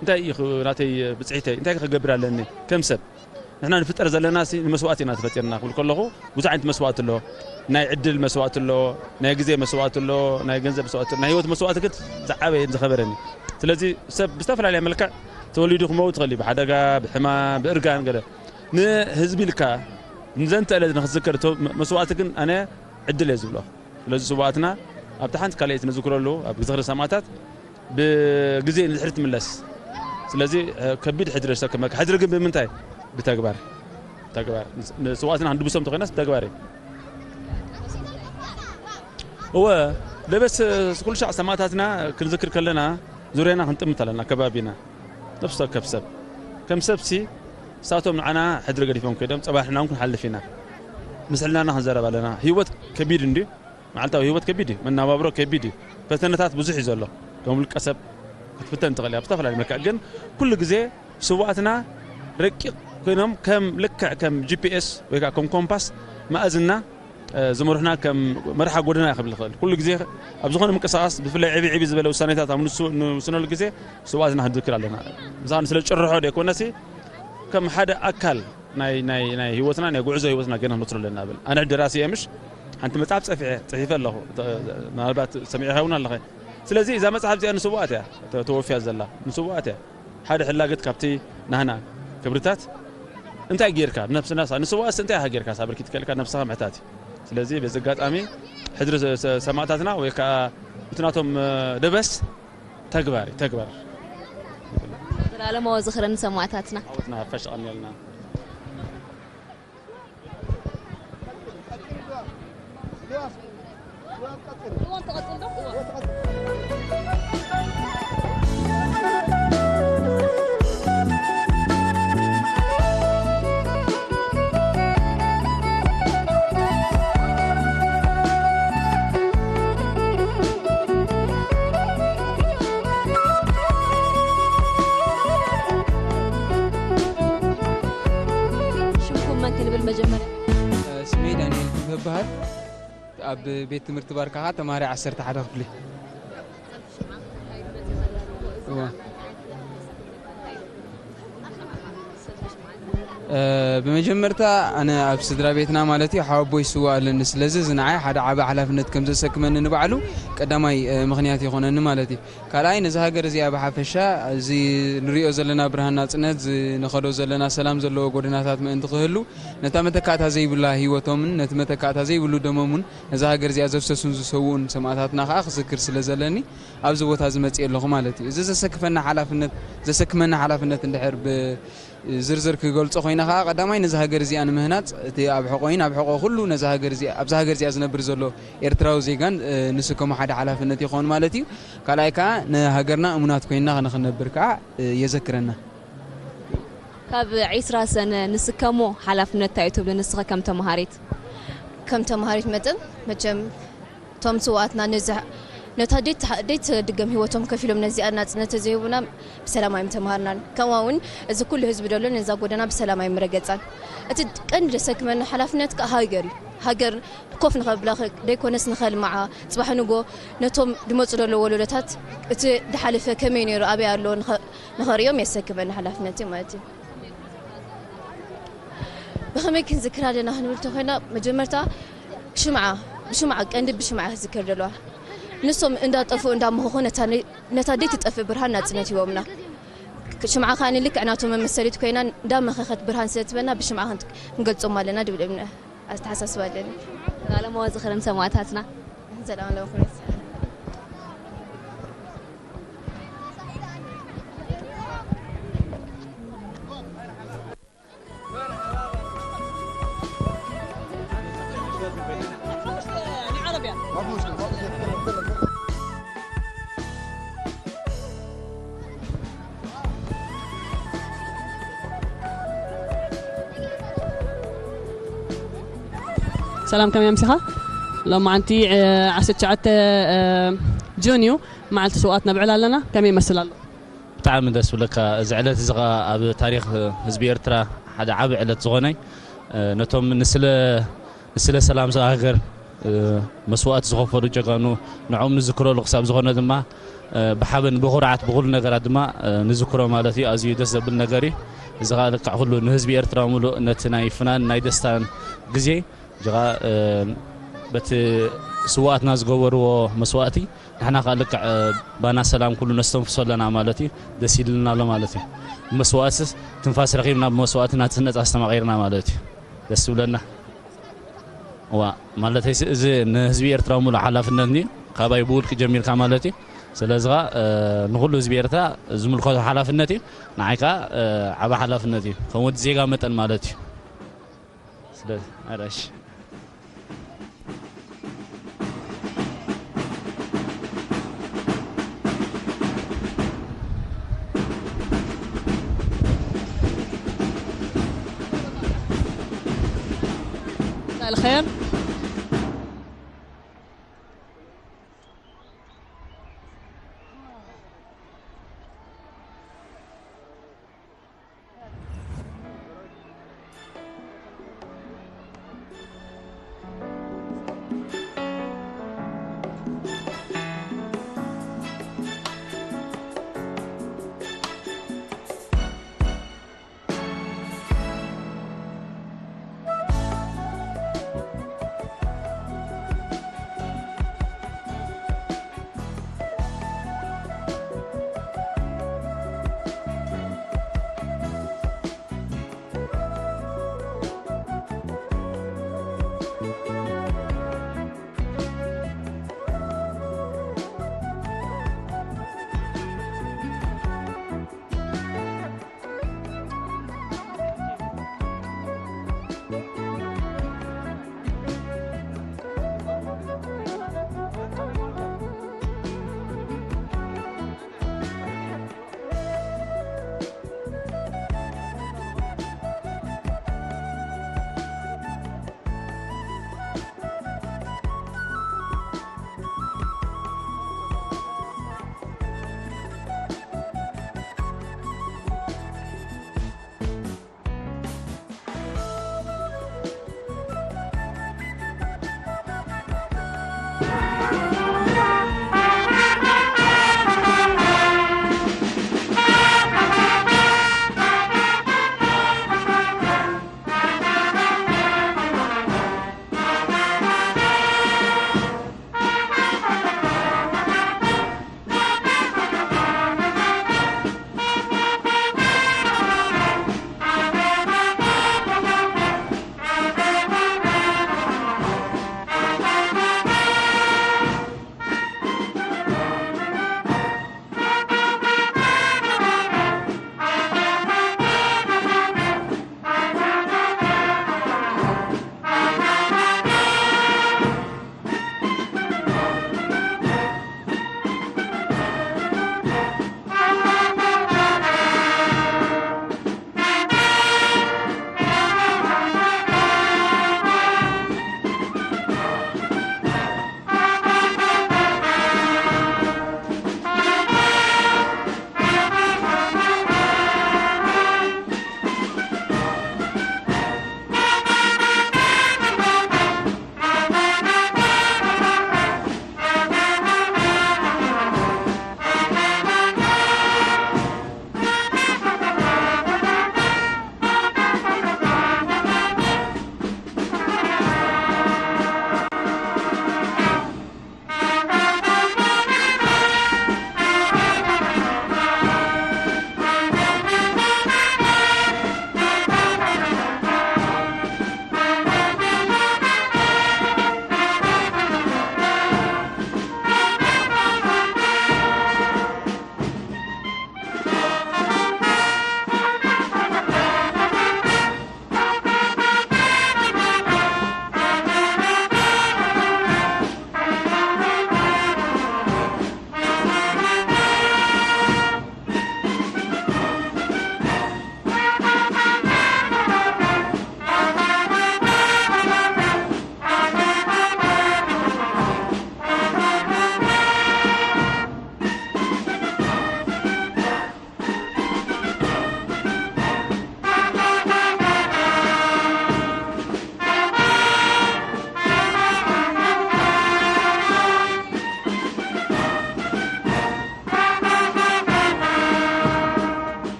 እንታይ እዩ ኽ-፣ ናተይ ብጽሒተይ? እንታይ ክገብር ኣለኒ ከም ሰብ? ንሕና ንፍጠር ዘለናሲ ንመስዋእቲ ኢና ተፈጢርና ክብል ከለኹ፣ ብዙሕ ዓይነት መስዋእቲ ኣሎ። ናይ ዕድል መስዋእቲ ኣሎ፣ ናይ ግዜ መስዋእቲ ኣሎ፣ ናይ ገንዘብ መስዋእቲ ኣሎ፣ ናይ ህይወት መስዋእቲ ግን ዝዓበየን ዝኸበረን እዩ። ስለዚ ሰብ ብዝተፈላለየ መልክዕ ተወሊዱ ክመውት ይኽእል እዩ፣ ብሓደጋ፣ ብሕማም፣ ብእርጋን ገለ። ንህዝቢ ኢልካ ንዘንተ ዕለት ንኽትዝከር እቶ መስዋእቲ ግን ኣነ ዕድል እየ ዝብሎ። ስለዚ ስውኣትና ኣብታ ሓንቲ ካልኣይቲ ንዝክረሉ ኣብ ዝኽሪ ሰማእታት ብግዜ ንድሕሪ ትምለስ። ስለዚ፣ እ፣ ከቢድ ሕድሪ ዘሰክመካ። ሕድሪ ግን ብምንታይ? ብተግባር። ተግባር። ንስ-፣ ንስውኣትና ክንድብሶም እንተኾይናስ ብተግባር እዩ። እወ፣ ደበስ፣ እ፣ ኩሉ ሻዕ ሰማእታትና ክንዝክር ከለና ዙርያና ክንጥምት ኣለና፣ ከባቢና። ነፍሲ ወከፍ ሰብ። ከም ሰብሲ፣ ንሳቶም ንዓና ሕድሪ ገዲፎም ከይዶም፣ ጸባሕ ንሕና እውን ክንሓልፍ ኢና። ምስ ሕልናና ክንዛረብ ኣለና። ህይወት ከቢድ እንድዩ። መዓልታዊ ህይወት ከቢድ እዩ። መነባብሮ ከቢድ እዩ። ፈተነታት ብዙሕ እዩ ዘሎ። ከም ውልቀ ሰብ ክትፍተን ትኽእል እያ ብዝተፈላለየ መልክዕ። ግን ኩሉ ግዜ ስውኣትና ረቂቕ ኮይኖም ከም ልክዕ ከም ጂ ፒ ኤስ ወይ ከዓ ከም ኮምፓስ መኣዝና፣ እ፣ ዝመርሑና ከም መርሓ ጎደና እያ ክብል ይኽእል። ኩሉ ግዜ ኣብ ዝኾነ ምንቅስቓስ ብፍላይ ዕብይ ዕብይ ዝበለ ውሳኔታት ኣብ ንሱ-፣ ንውስነሉ ግዜ ስውኣትና ክንዝክር ኣለና። ምሳና ስለ ጭርሖ ዘይኮነሲ ከም ሓደ ኣካል ናይ፣ ናይ፣ ናይ ህይወትና፣ ናይ ጉዕዞ ህይወትና ገና ክንወስዶ ኣለና እብል። ኣነ ደራሲ እየ ምሽ፣ ሓንቲ መጽሓፍ ጸፊዐ፣ ጽሒፈ ኣለኹ። ተ-፣ ምናልባት ሰሚዕኻ እውን ኣለኸ። ስለዚ እዛ መጽሓፍ እዚኣ ንስውኣት እያ ተ-፣ ተወፍያ ዘላ፣ ንስውኣት እያ። ሓደ ሕላገት ካብቲ ናህና ክብርታት እንታይ ጌርካ? ነብስና ሳ-፣ ንስውኣትስ እንታይ ኢኻ ጌርካ? ሳ-፣ ኣበርኪት ከልካ ነብስኻ ምሕታት እዩ። ስለዚ በዚ ኣጋጣሚ ሕድሪ ሰ-፣ ሰ-፣ ሰማእታትና ወይ ከኣ እቲ ናቶም፣ እ፣ ደበስ ተግባር እዩ፣ ተግባር። ዘላለማዊ ዝኽሪ ንሰማእታትና። ዓወትና ሓፋሽ ቀንየልና። ይበሃል። ኣብ ቤት ትምህርቲ ባርካ ኸዓ ተማሃሪ ዓሰርተ ሓደ ክፍሊ። እዋ። እ፣ ብመጀመርታ ኣነ ኣብ ስድራ ቤትና ማለት እዩ ሓወቦይ ስዋ ኣለኒ። ስለዚ እዚ ንዓይ ሓደ ዓቢ ሓላፍነት ከም ዘሰክመኒ ንባዕሉ ቀዳማይ፣ እ፣ ምኽንያት ይኾነኒ ማለት እዩ። ካልኣይ ነዚ ሃገር እዚኣ ብሓፈሻ እዚ ንሪኦ ዘለና ብርሃን ናጽነት፣ እዚ ንኸዶ ዘለና ሰላም ዘለዎ ጎደናታት ምእንቲ ክህሉ ነታ መተካእታ ዘይብላ ህይወቶምን ነቲ መተካእታ ዘይብሉ ደሞምን ነዛ ሃገር እዚኣ ዘፍሰሱን ዝሰውኡን ሰማእታትና ኸዓ ክዝክር ስለ ዘለኒ ኣብዚ ቦታ እዚ መጽእ ኣለኹ ማለት እዩ። እዚ ዘሰክፈና ሓላፍነት፣ ዘሰክመና ሓላፍነት እንድሕር ብ-፣ ዝርዝር ክገልጾ ኮይነ ኸዓ፣ ቀዳማይ ነዚ ሃገር እዚኣ ንምህናጽ፣ እቲ ኣብ ሕቖይን ኣብ ሕቖ ኩሉ ነዚ ሃገር እዚኣ፣ ኣብዛ ሃገር እዚኣ ዝነብር ዘሎ ኤርትራዊ ዜጋን፣ እ፣ ንስከሞ ሓደ ሓላፍነት ይኸውን ማለት እዩ። ካልኣይ ከኣ ንሃገርና እሙናት ኮይንና ንኽንነብር ከኣ፣ እ፣ የዘክረና። ካብ ዒስራ ሰነ ንስከሞ ሓላፍነት እንታይ እዩ ትብሊ ንስኺ ከም ተመሃሪት? ከም ተመሃሪት መጠን መቸም እቶም ስውኣትና ነዚ ነታ ደይት-፣ ደይትድገም ህይወቶም ከፊሎም ነዚኣ ናጽነት ተዘይህቡና ብሰላም ኣይምተምሃርናን። ከምኡ እውን እዚ ኩሉ ህዝቢ ደሎ ነዛ ጎደና ብሰላም ኣይምረገጻን። እቲ ቀንዲ ዘሰክመና ሓላፍነት ከኣ ሃገር እዩ። ሃገር ኮፍ ንኸብላ ኸ-፣ ደይኮነስ ንኸልምዓ፣ ጽባሕ ንጎ ነቶም ድመጹ ደሎ ወለዶታት እቲ ድሓለፈ ከመይ ነይሩ፣ ኣበይ ኣሎ ንኸ-፣ ንኸርእዮም የሰክመና ሓላፍነት እዩ ማለት እዩ። ብኸመይ ክንዝክር ኣለና ክንብል ተኾይና፣ መጀመርታ ሽምዓ፣ ብሽምዓ፣ ቀንዲ ብሽምዓ ክዝከር ዘለዋ። ንሶም እንዳጠፍኡ እንዳመኸኹ ነታ ነ-፣ ነታ ደይትጠፍእ ብርሃን ናጽነት ሂቦምና። ሽምዓ ከኣ ልክዕ ናቶም መመሰሊት ኮይና እንዳመኸኸት ብርሃን ስለ ትህበና ብሽምዓ ክንት-፣ ክንገልጾም ኣለና ድብል እምነ-፣ ኣተሓሳስባ ኣለኒ። ዘለማዊ ዝኽርን ሰማእታትና። ዘለማዊ ዝኽርን ሰላም፣ ከመይ ኣምሲኻ? ሎማዓንቲ፣ እ፣ ዓሰርተ ትሽዓተ፣ እ፣ ጁን እዩ፣ መዓልቲ ስውኣት ነብዕል ኣለና። ከመይ ይመስል ኣሎ? ብጣዕሚ ደስ ብለካ። እዚ ዕለት እዚ ኸኣ ኣብ ታሪኽ ህዝቢ ኤርትራ ሓደ ዓቢ ዕለት ዝኾነ፣ እ፣ ነቶም ንስለ፣ ንስለ ሰላም ሃገር፣ እ፣ መስዋእቲ ዝኸፈሉ ጀጋኑ፣ ንዕኦም ንዝክረሉ ክሳብ ዝኾነ ድማ፣ እ፣ ብሓበን ብኹርዓት ብኹሉ ነገራት ድማ፣ እ፣ ንዝክሮ ማለት እዩ። ኣዝዩ ደስ ዘብል ነገር እዩ። እዚ ኸኣ ልክዕ ኩሉ ንህዝቢ ኤርትራ ምሉእ ነቲ ናይ ፍናን ናይ ደስታን ግዜ ጅኻ፣ እ፣ በቲ ስውኣትና ዝገበርዎ መስዋእቲ ንሕና ከኣ ልክዕ፣ እ፣ ባና ሰላም ኩሉ ነስተንፍሶ ኣለና ማለት እዩ። ደስ ኢሉና ኣሎ ማለት እዩ። ብመስዋእትስ ትንፋስ ረኺብና፣ ብመስዋእቲ ናጽነት ኣስተማቒርና ማለት እዩ። ደስ ዝብለና። እዋ፣ ማለተይ ስ-፣ እዚ ንህዝቢ ኤርትራ ምሉእ ሓላፍነት እዩ። ካባይ ብውልቂ ጀሚርካ ማለት እዩ። ስለዚ ኸኣ፣ እ፣ ንኹሉ ህዝቢ ኤርትራ ዝምልከቶ ሓላፍነት እዩ። ንዓይ ከኣ፣ እ፣ ዓቢ ሓላፍነት እዩ። ከም ወዲ ዜጋ መጠን ማለት እዩ። ስለዚ፣ ኣራሽ። مساء الخير.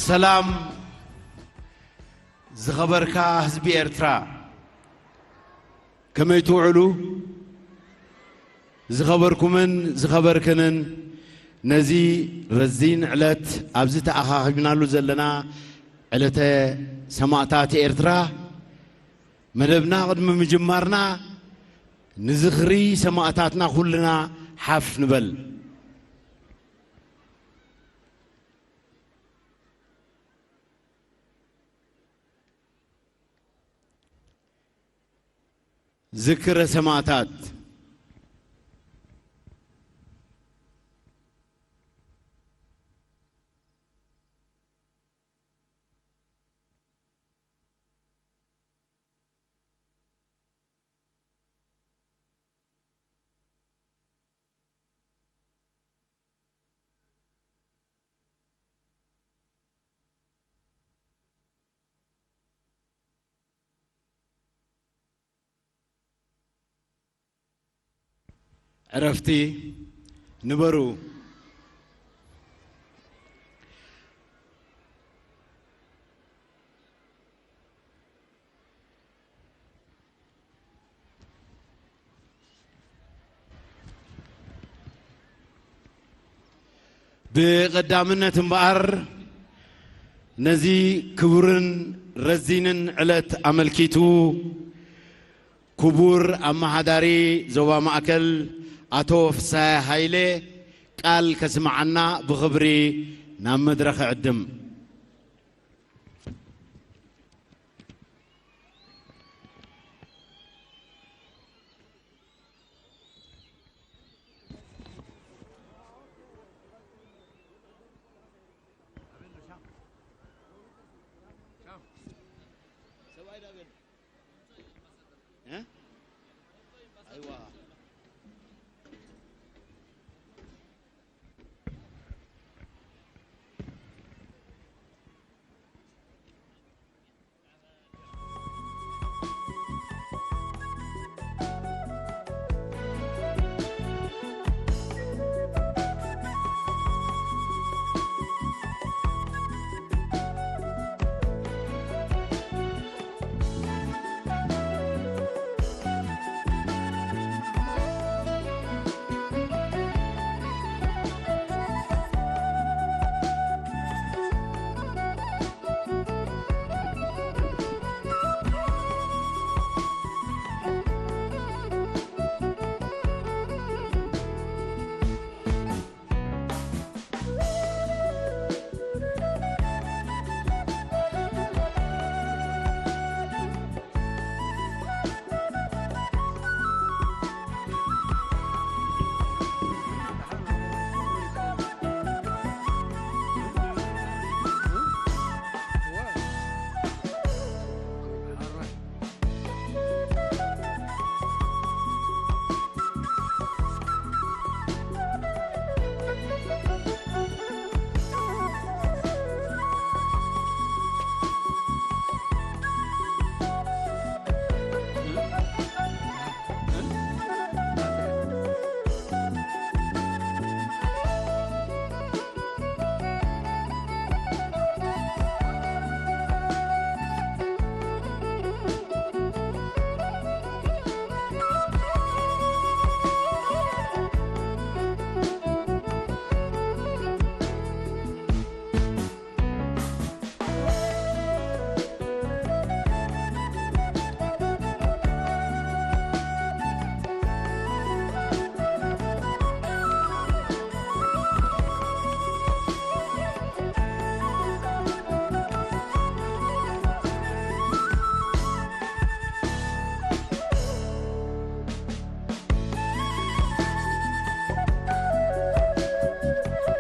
ሰላም ዝኸበርካ ህዝቢ ኤርትራ፣ ከመይ ትውዕሉ? ዝኸበርኩምን ዝኸበርክንን፣ ነዚ ረዚን ዕለት ኣብዚ ተኣኻኺብናሉ ዘለና ዕለተ ሰማእታት ኤርትራ፣ መደብና ቅድሚ ምጅማርና ንዝኽሪ ሰማእታትና ኩልና ሓፍ ንበል። ዝክረ ሰማእታት። ዕረፍቲ ንበሩ። ብቐዳምነት እምበኣር፣ ነዚ ክቡርን ረዚንን ዕለት ኣመልኪቱ፣ ክቡር ኣመሓዳሪ ዞባ ማእከል ኣቶ ፍሳየ ሃይለ ቃል ከስምዓና ብኽብሪ ናብ መድረኽ እዕድም።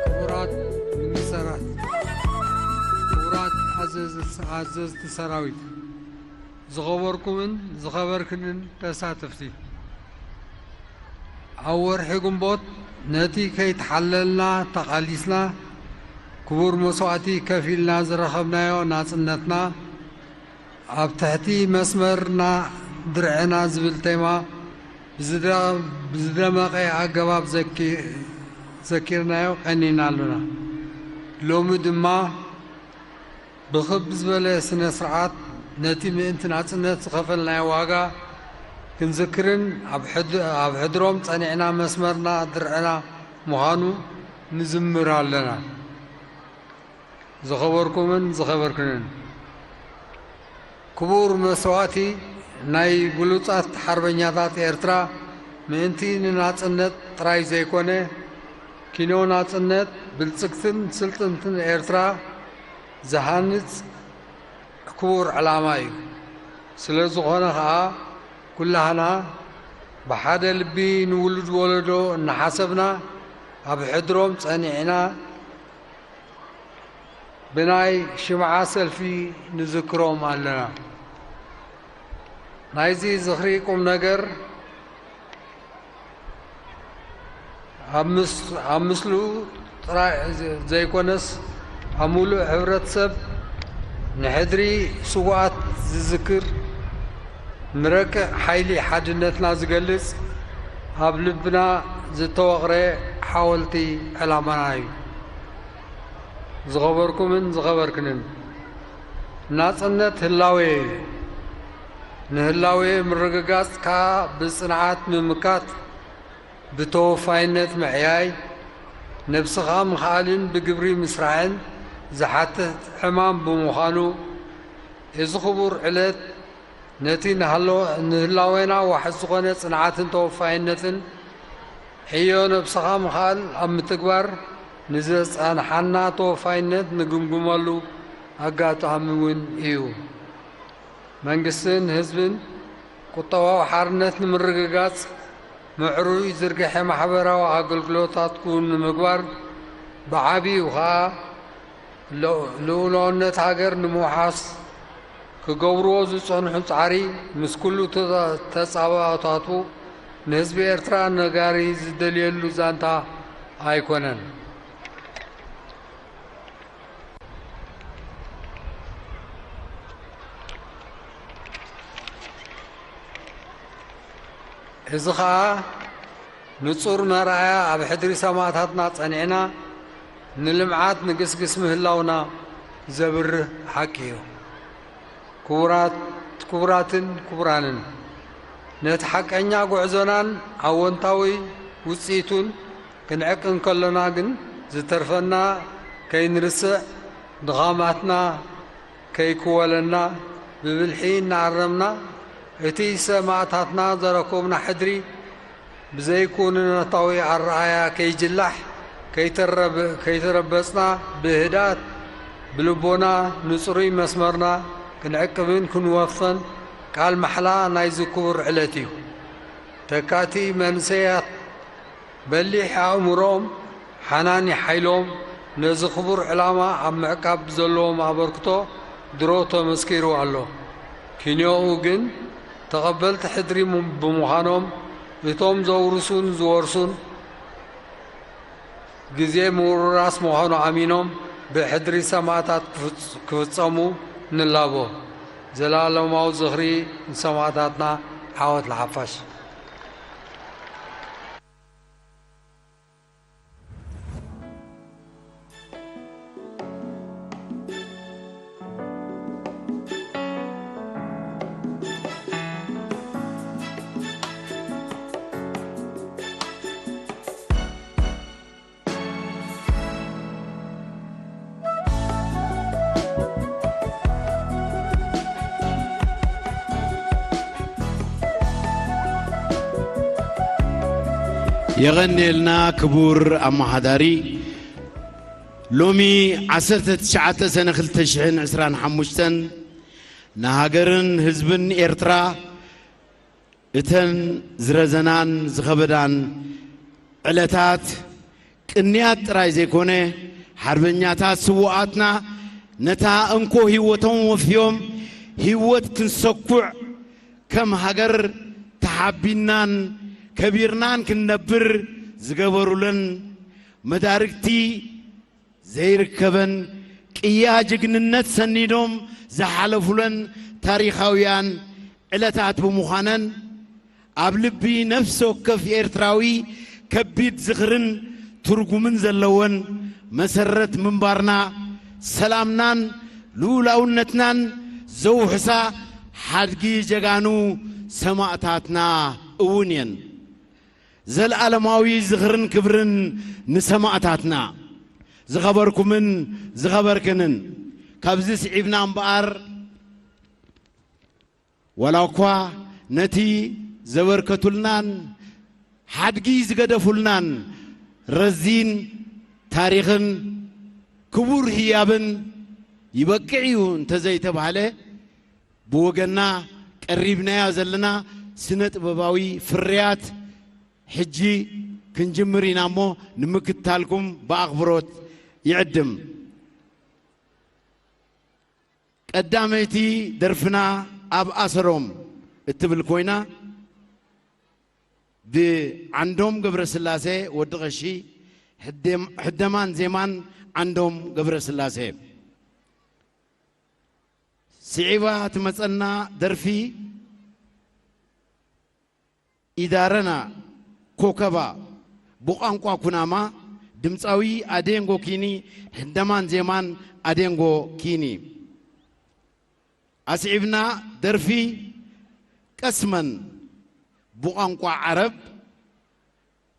ክቡራት ሚኒስተራት፣ ክቡራት ኣዘዝ-፣ ኣዘዝቲ ሰራዊት፣ ዝኸበርኩምን ዝኸበርክንን ተሳተፍቲ፣ ኣብ ወርሒ ግንቦት ነቲ ከይተሓለልና ተቓሊስና፣ ክቡር መስዋእቲ ከፊልና ዝረኸብናዮ ናጽነትና፣ ኣብ ትሕቲ መስመርና ድርዕና ዝብል ቴማ ብዝደ-፣ ብዝደመቐ ኣገባብ ዘኪ-፣ ዘኪርናዮ ቀኒና ኣሎና። ሎሚ ድማ ብኽብ ዝበለ ስነ ስርዓት ነቲ ምእንቲ ናጽነት ዝኸፈልናዮ ዋጋ ክንዝክርን ኣብ ሕድ-፣ ኣብ ሕድሮም ጸኒዕና መስመርና ድርዕና ምዃኑ ንዝምር ኣለና። ዝኸበርኩምን ዝኸበርክንን፣ ክቡር መስዋእቲ ናይ ብሉጻት ሓርበኛታት ኤርትራ ምእንቲ ንናጽነት ጥራይ ዘይኮነ፣ ኪኖ ናጽነት ብልጽግትን ስልጥንትን ኤርትራ ዝሃንጽ ክቡር ዕላማ እዩ። ስለ ዝኾነ ኸኣ፣ ኩላህና ብሓደ ልቢ ንውሉድ ወለዶ እናሓሰብና፣ ኣብ ሕድሮም ጸኒዕና፣ ብናይ ሽምዓ ሰልፊ ንዝክሮም ኣለና። ናይዚ ዝኽሪ ቁም ነገር፣ ኣብ ምስ-፣ ኣብ ምስሉ ጥራይ ዘይኮነስ፣ ኣብ ምሉእ ሕብረተሰብ ንሕድሪ ስዉኣት ዝዝክር፣ ንረቂቕ ሓይሊ ሓድነትና ዝገልጽ፣ ኣብ ልብና ዝተወቕረ ሓወልቲ ዕላማና እዩ። ዝኸበርኩምን ዝኸበርክንን፣ ናጽነት ህላዌ እዩ። ንህላዌ ምርግጋጽ ከኣ ብጽንዓት ምምካት፣ ብተወፋይነት ምዕያይ፣ ነብስኻ ምኽኣልን ብግብሪ ምስራዕን ዝሓትት ዕማም ብምዃኑ፣ እዚ ክቡር ዕለት ነቲ ንሃሎ-፣ ንህላዌና ዋሕስ ዝኾነ ጽንዓትን ተወፋይነትን፣ ዕዮ ነብስኻ ምኽኣል ኣብ ምትግባር ንዘጻንሓና ተወፋይነት ንግምግመሉ ኣጋጣሚ እውን እዩ። መንግስትን ህዝብን ቁጠባዊ ሓርነት ንምርግጋጽ፣ ምዕሩይ ዝርግሐ ማሕበራዊ ኣገልግሎታት ክውን ንምግባር፣ ብዓቢኡ ኸኣ ል-፣ ልኡላውነት ሃገር ንምውሓስ ክገብርዎ ዝጸንሑ ጻዕሪ፣ ምስ ኩሉ ተ-፣ ተጻብኦታቱ፣ ንህዝቢ ኤርትራ ነጋሪ ዝደልየሉ ዛንታ ኣይኮነን። እዚ ኸኣ ንጹር መርኣያ፣ ኣብ ሕድሪ ሰማእታትና ጸኒዕና ንልምዓት ንግስግስ ምህላውና ዘብርህ ሓቂ እዩ። ክቡራት፣ ክቡራትን ክቡራንን፣ ነቲ ሓቀኛ ጉዕዞናን ኣወንታዊ ውጽኢቱን ክንዕቅን ከሎና ግን፣ ዝተርፈና ከይንርስዕ፣ ድኻማትና ከይክወለና፣ ብብልሒ እናኣረምና፣ እቲ ሰማእታትና ዘረከቡና ሕድሪ ብዘይኩነታዊ ኣረኣእያ ከይጅላሕ፣ ከይተረብ-፣ ከይተረበጽና፣ ብህድኣት ብልቦና ንጽሩይ መስመርና ክንዕቅብን ክንወፍን ቃል ማሕላ ናይዚ ክቡር ዕለት እዩ። ተካእቲ መንእሰያት በሊሕ ኣእምሮኦም፣ ሓናኒ ሓይሎም፣ ነዚ ክቡር ዕላማ ኣብ ምዕቃብ ዘለዎም ኣበርክቶ ድሮ ተመስኪሩ ኣሎ። ኪንዮኡ ግን፣ ተቐበልቲ ሕድሪ ም-፣ ብምዃኖም፣ እቶም ዘውርሱን ዝወርሱን ግዜ ምውርራስ ምዃኑ ኣሚኖም፣ ብሕድሪ ሰማእታት ክፍጽ-፣ ክፍጸሙ ንላቦ። ዘላለማዊ ዝኽሪ ንሰማእታትና። ዓወት ንሓፋሽ። የቐንየልና ክቡር ኣመሓዳሪ። ሎሚ ዓሰርተ ትሽዓተ ሰነ ክልተ ሽሕን ዕስራን ሓሙሽተን ንሃገርን ህዝብን ኤርትራ እተን ዝረዘናን ዝኸበዳን ዕለታት ቅንያት ጥራይ ዘይኮነ፣ ሓርበኛታት ስዉኣትና ነታ እንኮ ህይወቶም ወፍዮም፣ ህይወት ክንሰኩዕ፣ ከም ሃገር ተሓቢናን ከቢርናን ክንነብር ዝገበሩለን መዳርግቲ ዘይርከበን ቅያ ጅግንነት ሰኒዶም ዝሓለፉለን ታሪኻውያን ዕለታት ብምዃነን፣ ኣብ ልቢ ነፍሲ ወከፍ ኤርትራዊ ከቢድ ዝኽርን ትርጉምን ዘለወን መሰረት ምንባርና፣ ሰላምናን ልኡላውነትናን ዘውሕሳ ሓድጊ ጀጋኑ ሰማእታትና እውን እየን። ዘልኣለማዊ ዝኽርን ክብርን ንሰማእታትና። ዝኸበርኩምን ዝኸበርክንን፣ ካብዚ ስዒብና እምበኣር፣ ዋላ እኳ ነቲ ዘበርከቱልናን ሓድጊ ዝገደፉልናን ረዚን ታሪኽን ክቡር ህያብን ይበቅዕ እዩ እንተዘይተባህለ፣ ብወገንና ቀሪብናዮ ዘለና ስነ ጥበባዊ ፍርያት ሕጂ ክንጅምር ኢና እሞ፣ ንምክትታልኩም ብኣኽብሮት ይዕድም። ቀዳመይቲ ደርፍና ኣብ ኣሰሮም እትብል ኮይና፣ ብዓንዶም ገብረስላሴ ወዲ ቐሺ፣ ሕደም-፣ ሕደማን ዜማን ዓንዶም ገብረስላሴ። ስዒባ ትመጸና ደርፊ ኢዳረና ኮከባ፣ ብቋንቋ ኩናማ፣ ድምጻዊ ኣዴንጎ ኪኒ፣ ሕደማን ዜማን ኣዴንጎ ኪኒ። ኣስዒብና ደርፊ ቀስመን፣ ብቋንቋ ዓረብ፣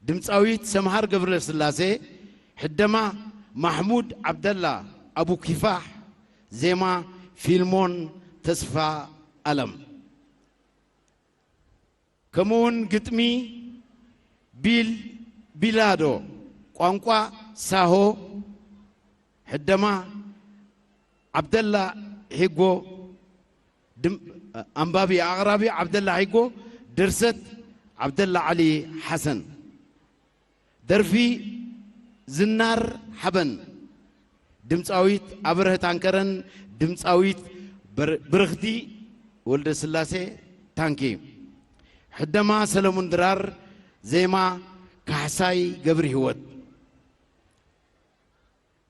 ድምጻዊት ሰምሃር ገብረስላሴ፣ ሕደማ ማሕሙድ ዓብደላ ኣቡ ኪፋሕ፣ ዜማ ፊልሞን ተስፋ ኣለም። ከምኡውን ግጥሚ ቢል ቢላዶ፣ ቋንቋ ሳሆ፣ ሕደማ ዓብደላ ሒጎ፣ ድም-፣ ኣንባቢ ኣቕራቢ ዓብደላ ሒጎ፣ ድርሰት ዓብደላ ዓሊ ሓሰን። ደርፊ ዝናር ሓበን፣ ድምጻዊት ኣብርሀት ኣንከረን ድምጻዊት ብር-፣ ብርኽቲ ወልደስላሴ ታንኪ። ሕደማ ሰለሙን ድራር፣ ዜማ ካሕሳይ ገብርህይወት።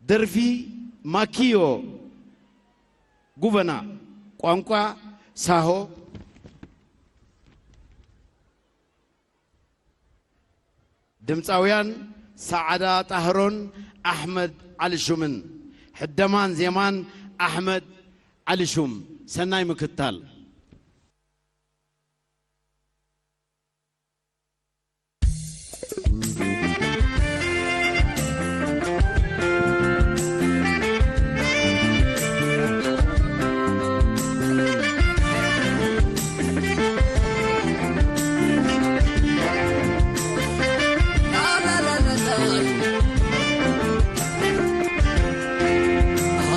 ደርፊ ማኪዮ ጉበና፣ ቋንቋ ሳሆ። ድምጻውያን ሰዓዳ ጣህሮን ኣሕመድ ዓሊሹምን። ሕደማን ዜማን ኣሕመድ ዓሊሹም። ሰናይ ምክትታል።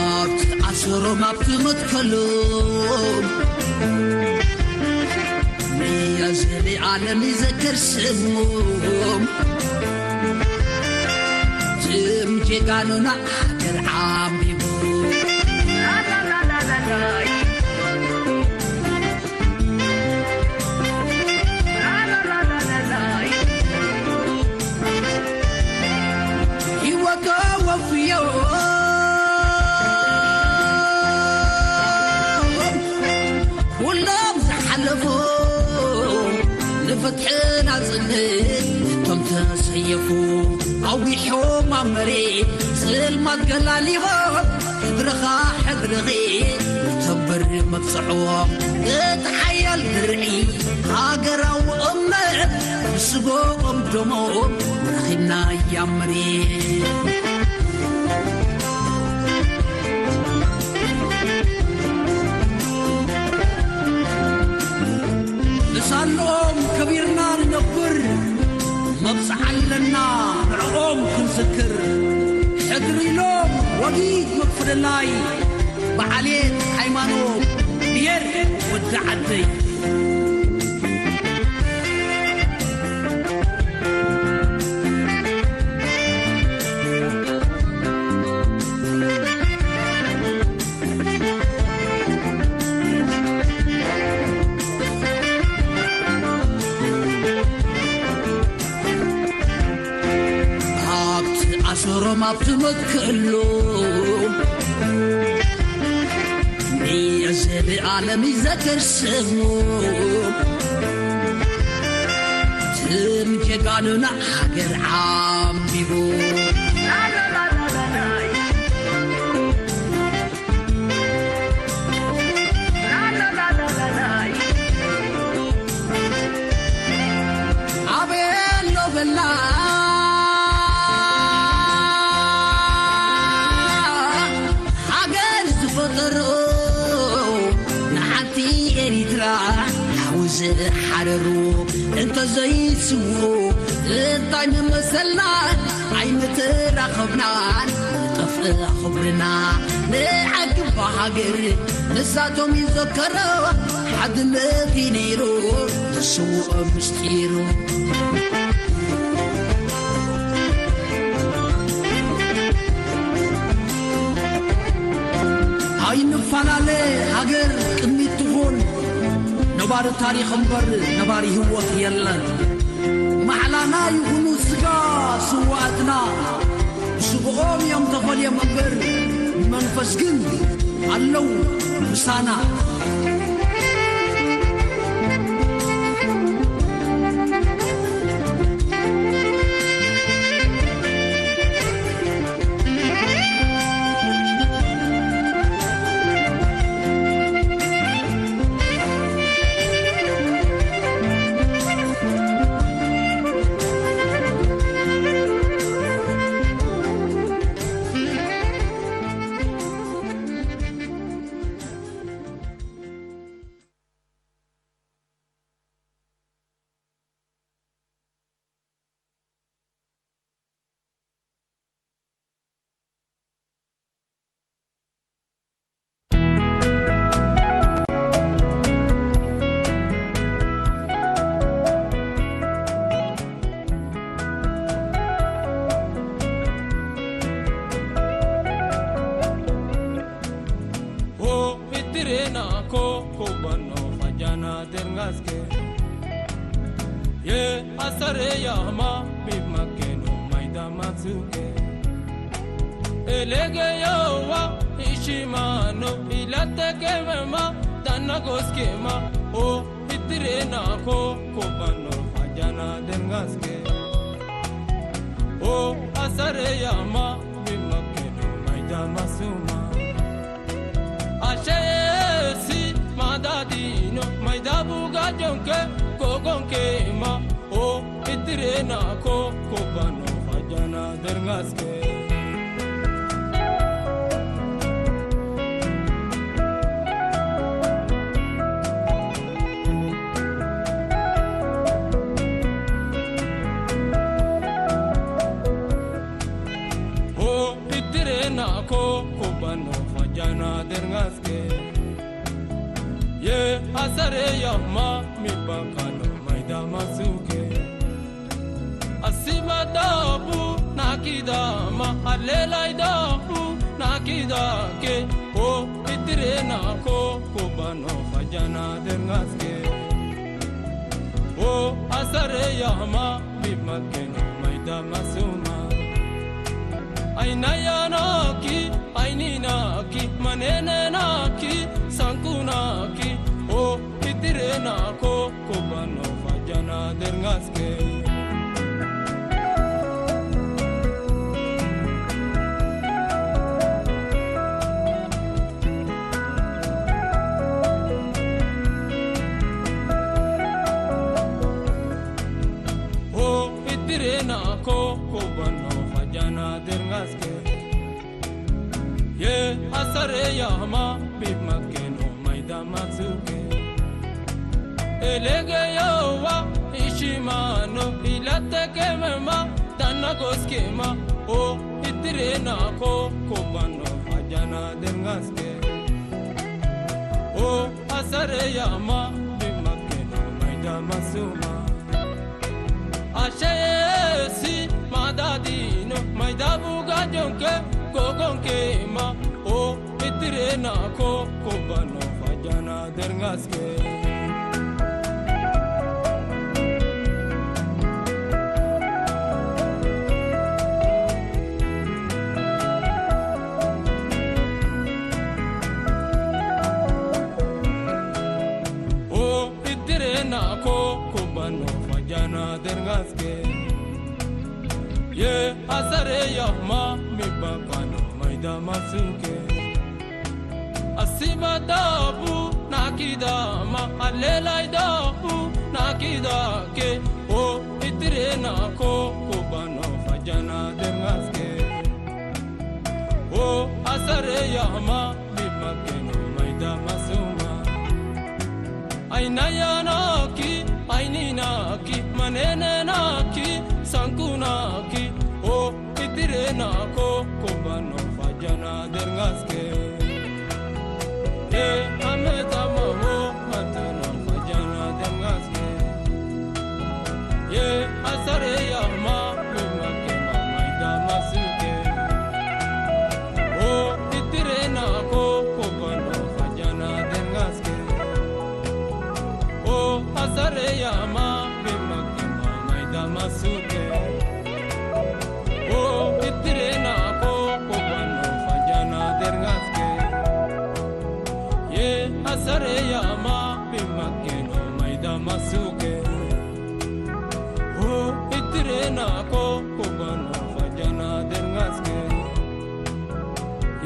ኣብቲ ኣሰሮም ኣብቲ መትከሎም፣ ንየዘለኣለም ይዘክር ስሞም። ትም ጀጋኑና ሃገር ዓንቢቡ። ህይወቶ ወፍዮ ኩሎም ዝሓለፉ፣ ንፍትሒ ናጽነት እቶም ተሰየፉ። ኣዊሖም ኣብ መሬት ጽልማት ገላሊኾም፣ ሕድርኻ ሕድርኺ ንተንብር መብጽዕዎ። እቲ ሓያል ድርዒ ሃገራዊ እምነት፣ ብስጎኦም ደሞም ረኺብናያ መሬት። ንሳንኦም ከቢርና ንነብር፣ መብጽዓ ኣለና ንዕኦም ክንዝክር። ሕድሪ ኢሎም ወጊድ ምፍልላይ፣ ብዓሌት፣ ሃይማኖት፣ ብሄር ወዲ ዓደይ። ኣብቲ ኣሰሮም ኣብቲ መትከሎም፣ ንዘለኣለም ይዘከር ስሙ። ትም ጀጋኑና ሃገር ዓንቢቡ። ዘይስምዑ እንታይ ምመሰልና ኣይምተራኸብናን ጠፍእ ክብርና ንዓግባ ሃገር ንሳቶም ይዘከሮ ሓድነት እዩ ነይሩ ተስውኦ ምስጢሩ። ኣይንፈላለ ሃገር ቅድሚት ትኹን ነባሪ ታሪኽ እምበር ነባሪ ህይወት የለን። ማዕላና ይኹኑ ስጋ ስዋኣትና ብስግኦም እዮም ተፈልዮም እምበር መንፈስ ግን ኣለዉ ምሳና። Ho itirena ko kobano fajana dergaske. Ye asare yama bimakeno maida matsuke. Elege yawa ishimano ilate kemema dana goskema. Ho itirena ko kobano fajana dergaske. Ho asare yama bimakeno maida masuma. Ashesi madadino maidabu gajonke kogonke ma o itirena ko kobano fajana dergaske. Ho itirena ko kobano fajana dergaske. Ye asare yama mi bakano maida masuke. Asima dabu nakidama alelai dabu nakidake. O itirena ko kobano fajana dergaske. O asare yama bimakeno maida masuma. Ainayanaki aininaki manenenaki sankunaki. O itirena ko kobano fajana dergaske. Ho itirena ko kobano fajana dergaske. Ye asare yama bimakeno maida matsuke. Elege yawa ishimano ilate kemema dana goskema. O itirena ko kobano fajana dergaske. O asare yama bimakeno maida masuma. Ashesi madadino maidabu gajonke kogonke ma. O itirena ko kobano fajana dergaske. O itirena ko kobano fajana dergaske. Ye asare yama mi bakano maida masuke. Asima dabu nakidama alelai dabu nakidake. O itirena ko kobano fajana dergaske. O asare yama bimakeno maida masuma. Ainayanaki aininaki Nenenaki, sankunaki, o, itirena ko, kobano fajana dergaske. E, ameta mamo, matano fajana dergaske. Ye, asare yama, memake mamaida masuke. O, itirena ko, kobano fajana dergaske. O, asare yama, memake mamaida masuke. O, itirena ko, kobano fajana dergaske. Ye, asare yama, memake mamaida masuke. O, itirena ko, kobano fajana dergaske.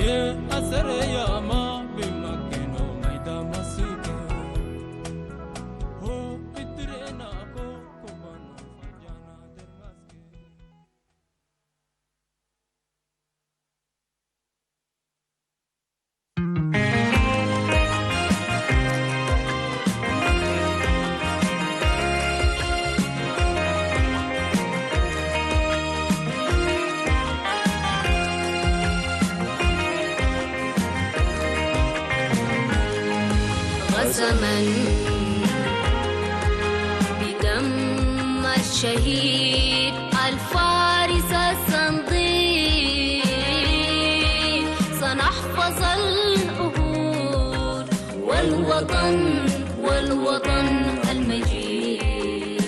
Ye, asare yama, memake mamaida masuke. O, itirena ko, kobano fajana dergaske. قسما بدم الشهيد الفارس الصنديد سنحفظ العهود والوطن والوطن المجيد.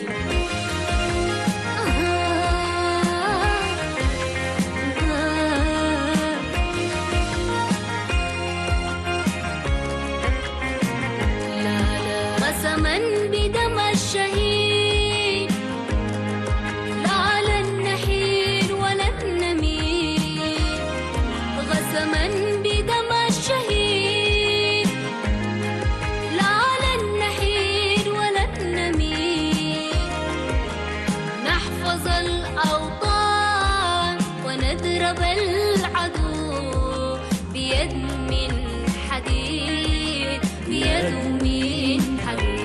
لا، لا، قسما بدم الشهيد لا على النحيل ولا النميل. قسما بدم الشهيد لا على النحيل ولا النميل. نحفظ الأوطان ونضرب العدو بيد من حديد، بيد من حديد.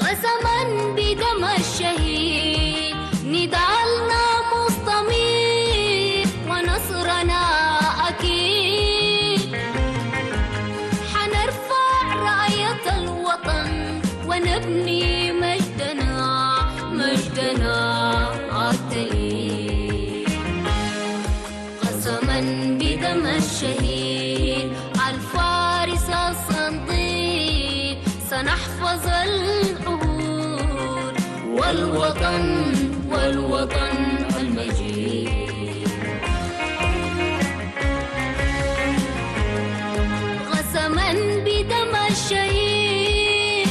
قسما بدم الشهيد نضالنا مستميت ونصرنا أكيد. حنرفع راية الوطن ونبني مجدنا، مجدنا التليد. قسما بدم الشهيد الفارس الصنديد سنحفظ العهود والوطن، والوطن المجيد. قسما بدم الشهيد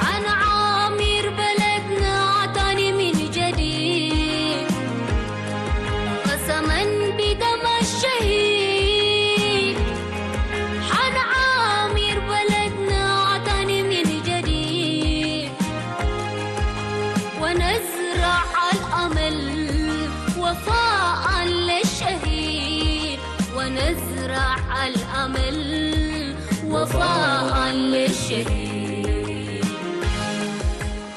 حنعمر بلدنا تاني من جديد. قسما بدم الشهيد حنعمر بلدنا تاني من جديد. ونزرع الأمل وفاء للشهيد، ونزرع الأمل وفاء للشهيد.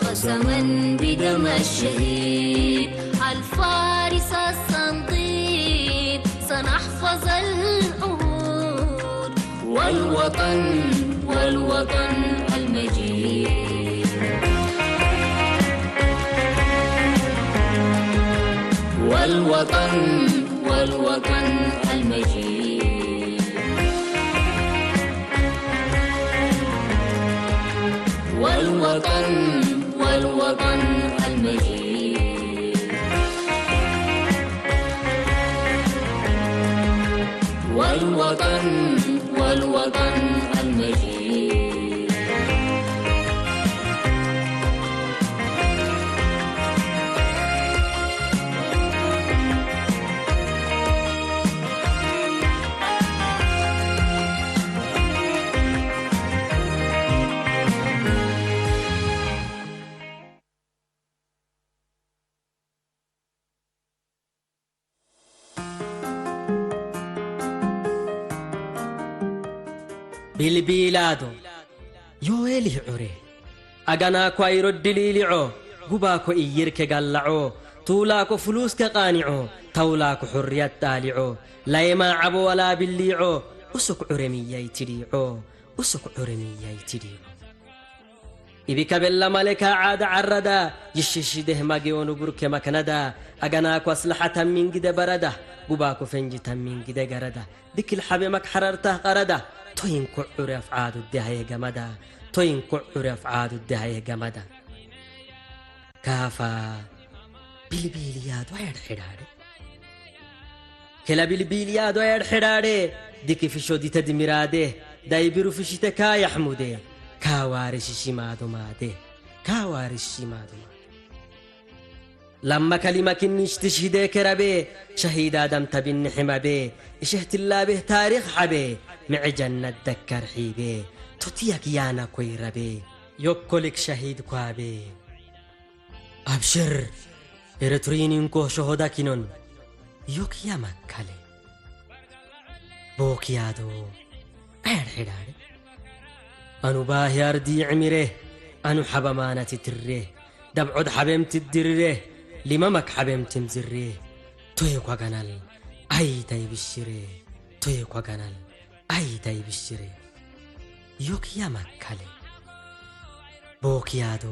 قسما بدم الشهيد الفارس الصنديد سنحفظ العهود والوطن، والوطن المجيد. والوطن، والوطن المجيد. والوطن، والوطن المجيد. والوطن، والوطن المجيد. ቢልቢላዶ ዮኤል ይዑሬ ኣጋናኳ ይሮዲ ሊሊዖ ጉባኮ ኢይር ከጋላዖ ቱላኮ ፍሉስ ከቃኒዖ ታውላኮ ሑርያት ጣሊዖ ላይማ ዓቦ ዋላ ቢሊዖ ኡሱክ ዑሬ ምያይ ትዲዖ ኡሱክ ዑሬ ምያይ ትዲዖ ኢቢካ ቤላ ማለካ ዓዳ ዓራዳ ይሽሽደህ ማጌዮ ንቡር ከማከናዳ ኣጋናኳ ስለሓ ታሚንጊደ በረዳ ጉባኮ ፈንጂ ታሚንጊደ ገረዳ ድኪል ሓቤ መክሓረርታ ቐረዳ ቶይን ኩዑር ኣፍዓዱ ደሃየ ገመዳ ቶይን ኩዑር ኣፍዓዱ ደሃየ ገመዳ ካፋ ቢልቢል ያዶ ኣያድሕዳደ ከላ ቢልቢል ያዶ ኣያድሕዳደ ድኪ ፍሾ ዲተድሚራደ ዳይቢሩ ፍሽተካ ያሕሙደ ካዋርሽ ሽማዶ ማደ ካዋርሽ ሽማዶ ማደ ላማ ከሊማ ክንሽ ትሽሂደ ከራቤ ሸሂድ ኣዳም ተቢኒ ሕማቤ እሸህትላቤህ ታሪኽ ሓቤ ምዕጀነት ደከር ሒቤ ቶትያክ ያና ኮይረቤ ዮኮሊክ ሸሂድ ኳቤ ኣብሽር ኤረትሪን እንኮ ሸሆዳ ኪኖን ዮክያ ማካሌ ቦክያዶ ኣያድሕዳደ ኣኑ ባህ ያርዲ ዕሚሬ ኣኑ ሓበማና ትትሬ ዳብዖድ ሓቤም ትድርሬ ሊመመክ ሓቤም ትምዝሬ ቶየ ኳጋናል ኣይታይ ብሽሬ ቶየ ኳጋናል ኣይታይ ብሽሬ ዮክያ ማካሌ ቦክያዶ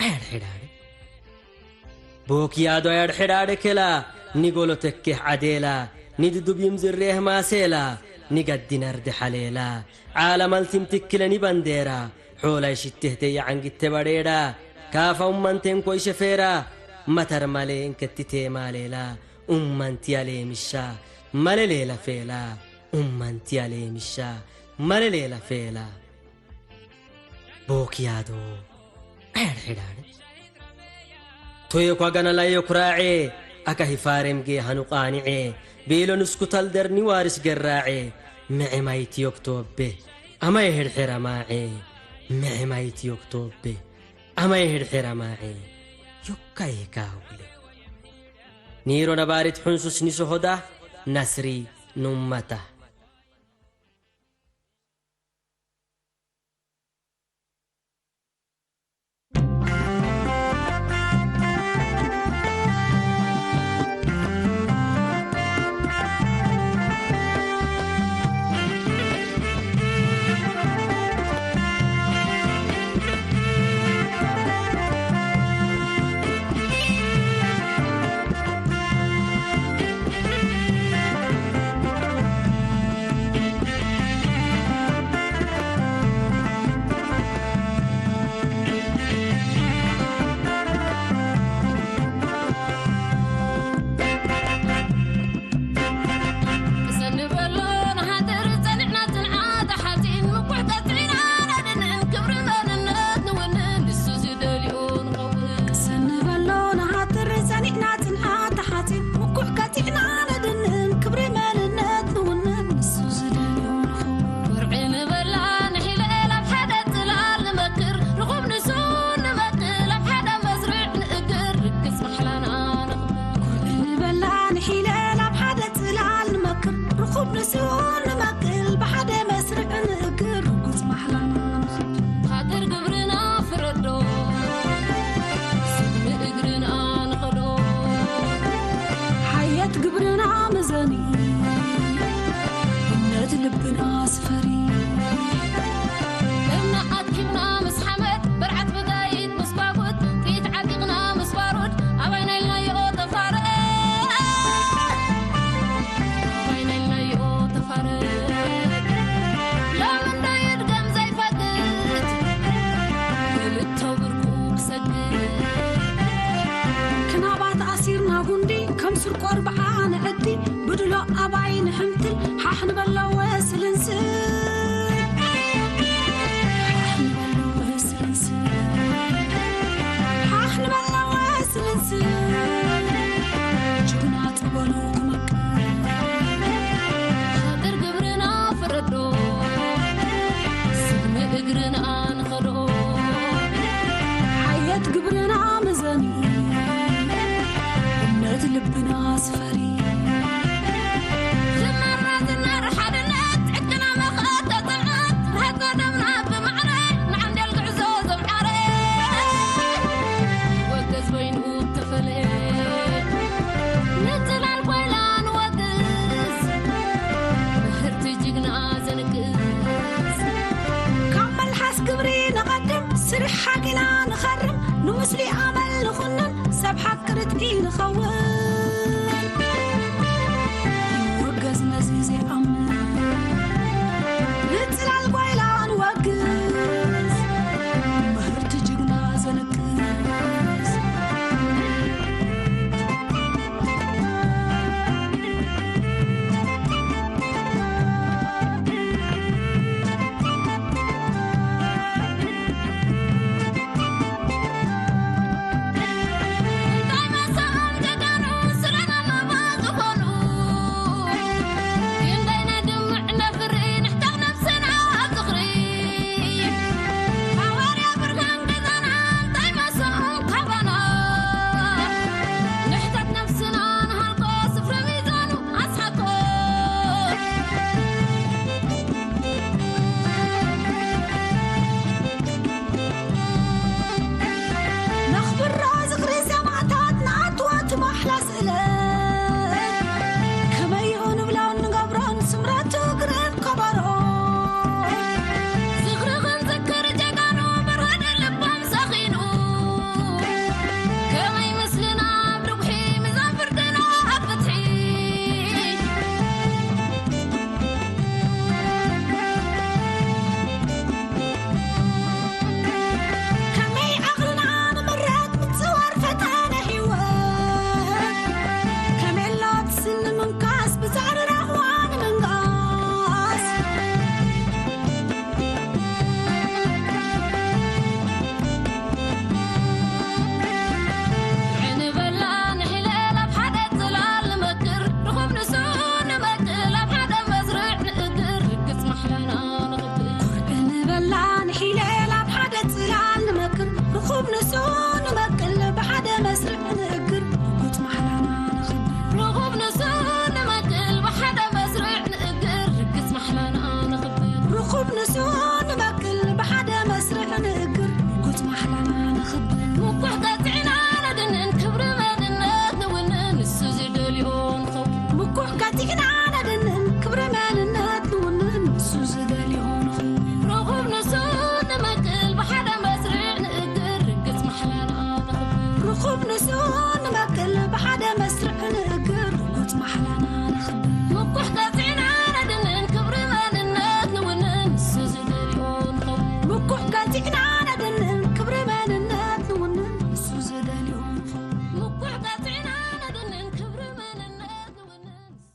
ኣያድሕዳደ ቦክያዶ ኣያድሕዳደ ኬላ ኒጎሎ ተኬህ ዓዴላ ኒድዱብ ይምዝሬህ ማሴላ ኒጋዲነር ድሓሌላ ዓላ ማልቲም ትክለኒ ባንዴራ ሖላይ ሽቴህተ የዓንጊት ተባዴዳ ካፋ ኡማንቴን ኮይ ሸፌራ መተር ማሌ እንከትቴ ማሌላ ኡማንትያሌ ምሻ ማለሌላ ፌላ ኡማንትያሌ ምሻ ማለሌላ ፌላ ቦክያዶ ኣያድሕዳደ ቶየ ኳጋናላዮ ኩራዔ ኣካሂ ፋሬምጌ ሃኑ ቃኒዔ ቤሎ ንስኩታል ደርኒ ዋርስ ገራዔ ምዕማይ ትዮክቶቤ ኣማይ ሕድሕራ ማዔ ምዕማይ ትዮክቶቤ ኣማይ ሕድሕራ ማዔ ዮካይ ካውለ ኒሮ ነባሪት ሕንሱስ ኒሶሆዳ ናስሪ ኑመታ ርትዒ ንኸውን። ይወገዝ ነዚ ዘይኣምን፣ ንጽላል ጓይላ ንወግዝ፣ ምህርቲ ጅግና ዘንቅስ። እንታይ መሰኦም ጀጋኑ ስረና መባ ዝኾኑ፣ ክንደይ ነድምዕ ነፍሪ ንሕተቕ ነብስና ኣብ ዝኽሪ። ሃዋርያ ብርሃን ገዛና እንታይ መሰኦም ካባና፣ ንሕተት ነብስና ንሃልኮ ስፍሪ ሚዛኑ ኣስሓቶ። ነኽብሮ ዝኽሪ ሰማእታት ንኣትወት ማሕላ ስእለት፣ ከመይ ንብሎን ንገብሮን ስምረቱ ግርም ከበሮ። ዝኽሪ ክንዝክር ጀጋኑ ብርሃን ልቦም ሰኺኑ፣ ከመይ ምስልና ኣብ ርጉሒ ሚዛን ፍርድና ኣብ ፍትሒ። ከመይ ዓቕልና ንምረት ምጽዋር ፈተነ ህይወት፣ ከመይ ሎት ስኒ ምንካስ ብጻዕሪ ራህዋ ንምንጋስ። ዕንበላ ንሒለል ኣብ ሓደ ጽላል ንመክር፣ ርኹብ ንሱ ንመቅል ኣብ ሓደ መስርዕ ንእግር፣ ርግጽ ማሕላና ንኽብር። ዕንበላ ንሒለል ኣብ ሓደ ጽላል ንመክር፣ ርኹብ ንሱ ንመቅል ብሓደ መስርዕ ንእግር፣ ርጉጽ ማሕላና ንኽብር። ርኹብ ንሱ ንመቅል ብሓደ መስርዕ ንእግር፣ ርግጽ ማሕላና ንኽብር። ርኹብ ንሱ ንመቅል ብሓደ መስርዕ ንእግር፣ ርጉጽ ማሕላና ንኽብር። ምኩሕ ቀጺዕና ነድንን ክብሪ መንነት ንውንን፣ ንሱ ዝደልዮ ንኸውን። ምኩሕ ቀጺዕና ነድንን ክብሪ መንነት ንውንን፣ ንሱ ዝደልዮ ንኸውን። ርኹብ ንሱ ንመቅል ብሓደ መስርዕ ንእግር፣ ርግጽ ማሕላና ንኽብር። ርኹብ ንሱ ንመቅል ብሓደ መስርዕ ንእግር፣ ርጉጽ ማሕላና ንኽብር። ምኩሕ ቀጺዕና ነድንን ክብሪ መንነት ንውንን፣ ንሱ ዝደልዮ ንኸውን። ምኩሕ ቀጺዕና ነድንን ክብሪ መንነት ንውንን፣ ንሱ ዝደልዮ ንኸውን። ምኩሕ ቀጺዕና ነድንን ክብሪ መንነት ንውንን፣ ንሱ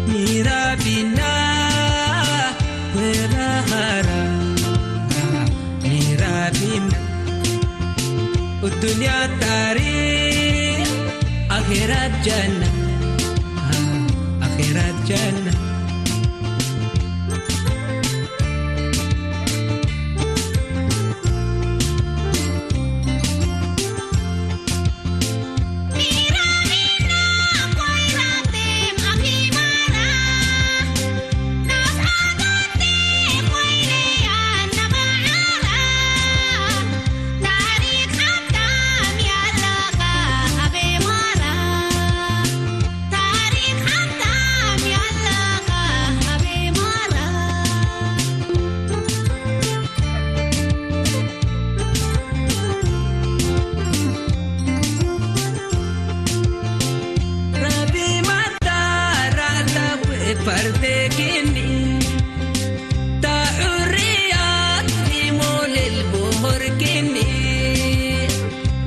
ሚራቢና ወራሃራ ሚራቢና፣ الدنيا التاريخ، آخرة جنة، آخرة جنة.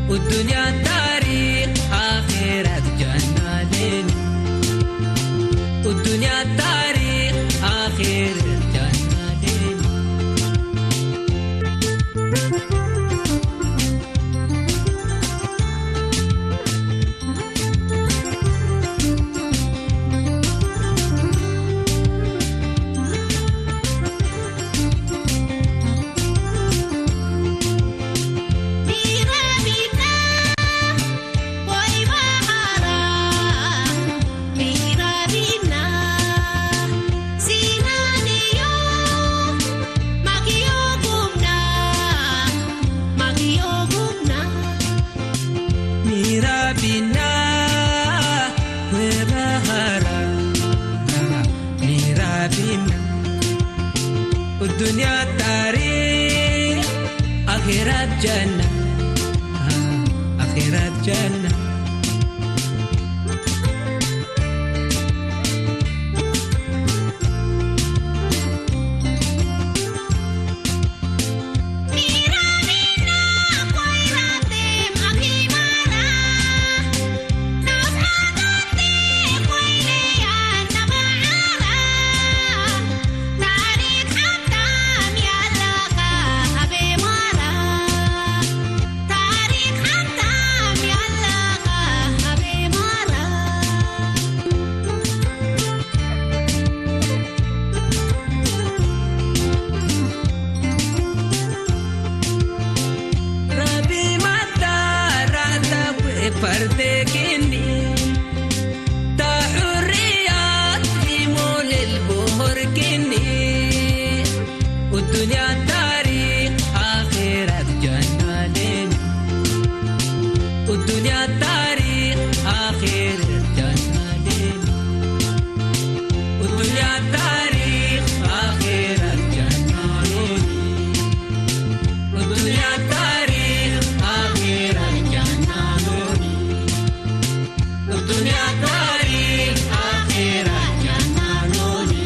والدنيا تاريخ آخرة جنة لين. والدنيا تاريخ آخرة جنة لين. دنيا تاريخ، آخرة جنة، آخرة جنة. ربي ما دار عذاب فردكني، تا حريات في مول البهور كني، والدنيا تاريخ آخرة جنة لنا، والدنيا تاريخ آخرة جنة لنا. والدنيا تاريخ آخرة جنة لنا. والدنيا تاريخ آخرة جنة لنا. والدنيا تاريخ آخرة جنة لنا.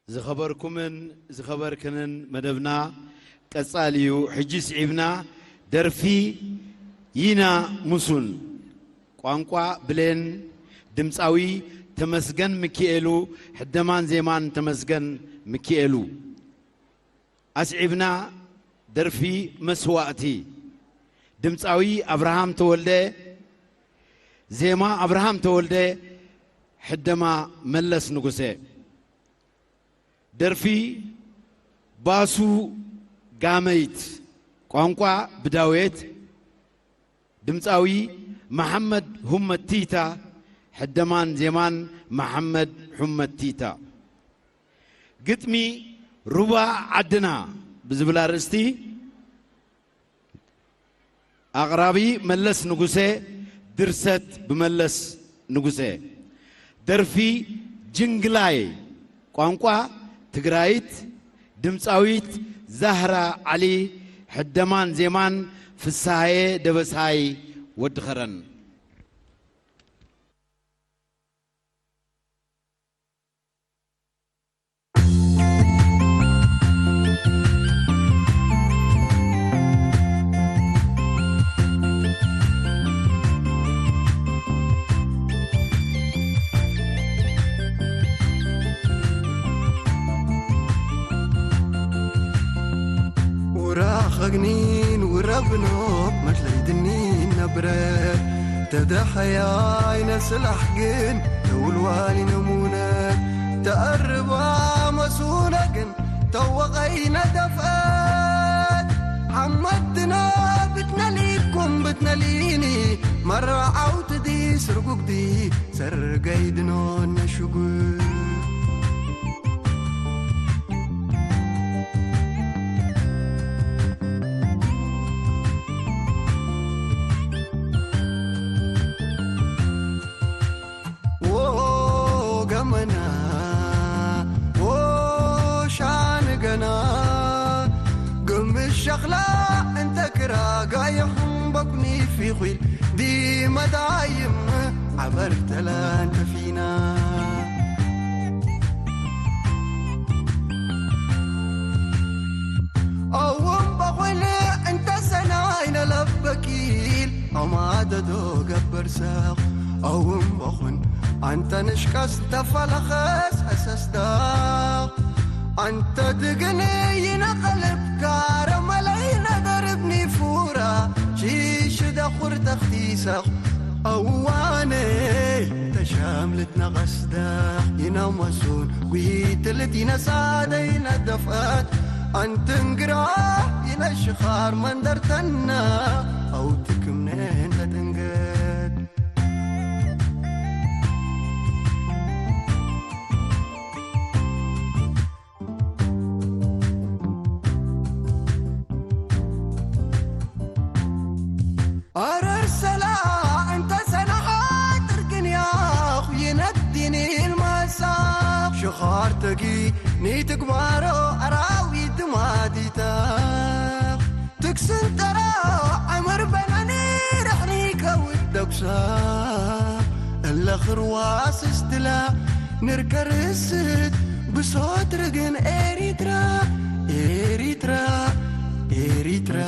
ዝኸበርኩምን ዝኸበርክንን፣ መደብና ቀጻሊ እዩ። ሕጂ ስዒብና ደርፊ ይና ሙሱን፣ ቋንቋ ብሌን፣ ድምጻዊ ተመስገን ምኪኤሉ፣ ሕደማን ዜማን ተመስገን ምኪኤሉ። ኣስዒብና ደርፊ መስዋእቲ፣ ድምጻዊ ኣብርሃም ተወልደ፣ ዜማ ኣብርሃም ተወልደ፣ ሕደማ መለስ ንጉሴ። ደርፊ ባሱ ጋመይት፣ ቋንቋ ብዳዌት፣ ድምጻዊ መሓመድ ሁመቲታ፣ ሕደማን ዜማን መሓመድ ሁመቲታ። ግጥሚ ሩባ ዓድና ብዝብል ኣርእስቲ፣ ኣቕራቢ መለስ ንጉሴ፣ ድርሰት ብመለስ ንጉሴ። ደርፊ ጅንግላይ፣ ቋንቋ ትግራይት፣ ድምፃዊት ዛህራ ዓሊ፣ ሕደማን ዜማን ፍስሃየ ደበሳይ ወዲ ኸረን። ውራኸግኒን ውረብኖ መትለይድኒን ነብረ ተደሐያይ ነስላሕ ግን ተውልዋሊ ነሙነ ተአርባ መሱነ ግን ተወቐይነ ደፍአት ሓመድና ብትነሊኩም ብትነሊኒ መራዓውትዲ ስርጉግዲ ሰርገይድኖ ነሽጉ ወገመና ወሻንገና ግምት ሸኽላ እንተ ክራጋ ይኹም በኩኒ ፊኹል ዲመዳይም ዓበር ተላንተፊና ኣዎም በኹል እንተ ሰናይ ነለበኪል ኣማደዶ ገበር ሰኽ ኣዎም በኹን ኣንተ ንሽቀስ ተፈለኸስ ኣሰስዳኽ ኣንተ ድግን ይነቐልብ ካረመለይ ነደርብ ኒፉራ ሺሽደ ኹር ተኽቲሰኽ ኣዋነይ ተሻምልት ነቐስዳኽ ይነመሱን ጒትልት ይነሳደይ ነደፍአት ኣንትንግራ ይነሽኻር መንደርተና ኣውትክምነን ተጥንገት ኣረር ሰላ እንተ ሰናሓ ጥርግንያኹ ይነዲኒ ልማሳ ሽኻር ተጊ ንትግባሮ ኣራዊት ድማዲታ ትክስንጠራ ዕምር በናኒ ርሕኒ ከውት ደጉሳ እለ ኽርዋስ ስትላ ንርከርስት ብሶት ርግን ኤሪትራ ኤሪትራ ኤሪትራ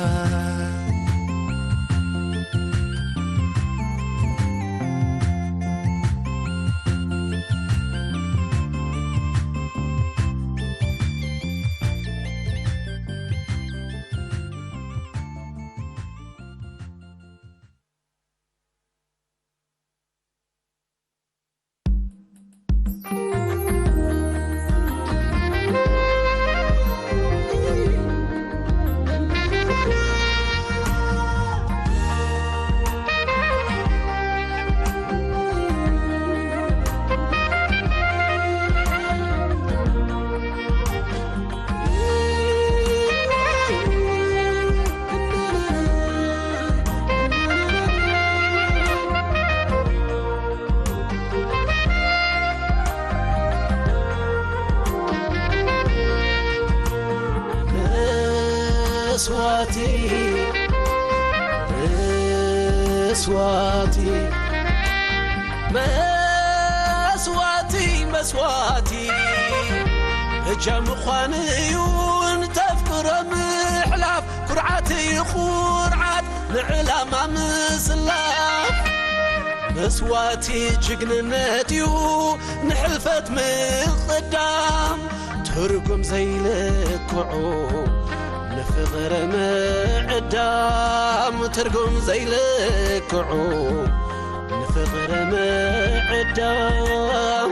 መስዋቲ መስዋቲ መስዋቲ መስዋቲ እጃ ምዃን እዩ ንተፍቅሮ ምሕላፍ ኩርዓት እዩ ኩርዓት ንዕላማ ምስላፍ መስዋቲ ጅግንነት እዩ ንሕልፈት ምቕዳም ትርጉም ዘይልክዑ ንፍቕሪ ምዕዳም ትርጉም ዘይልክዑ ንፍቕሪ ምዕዳም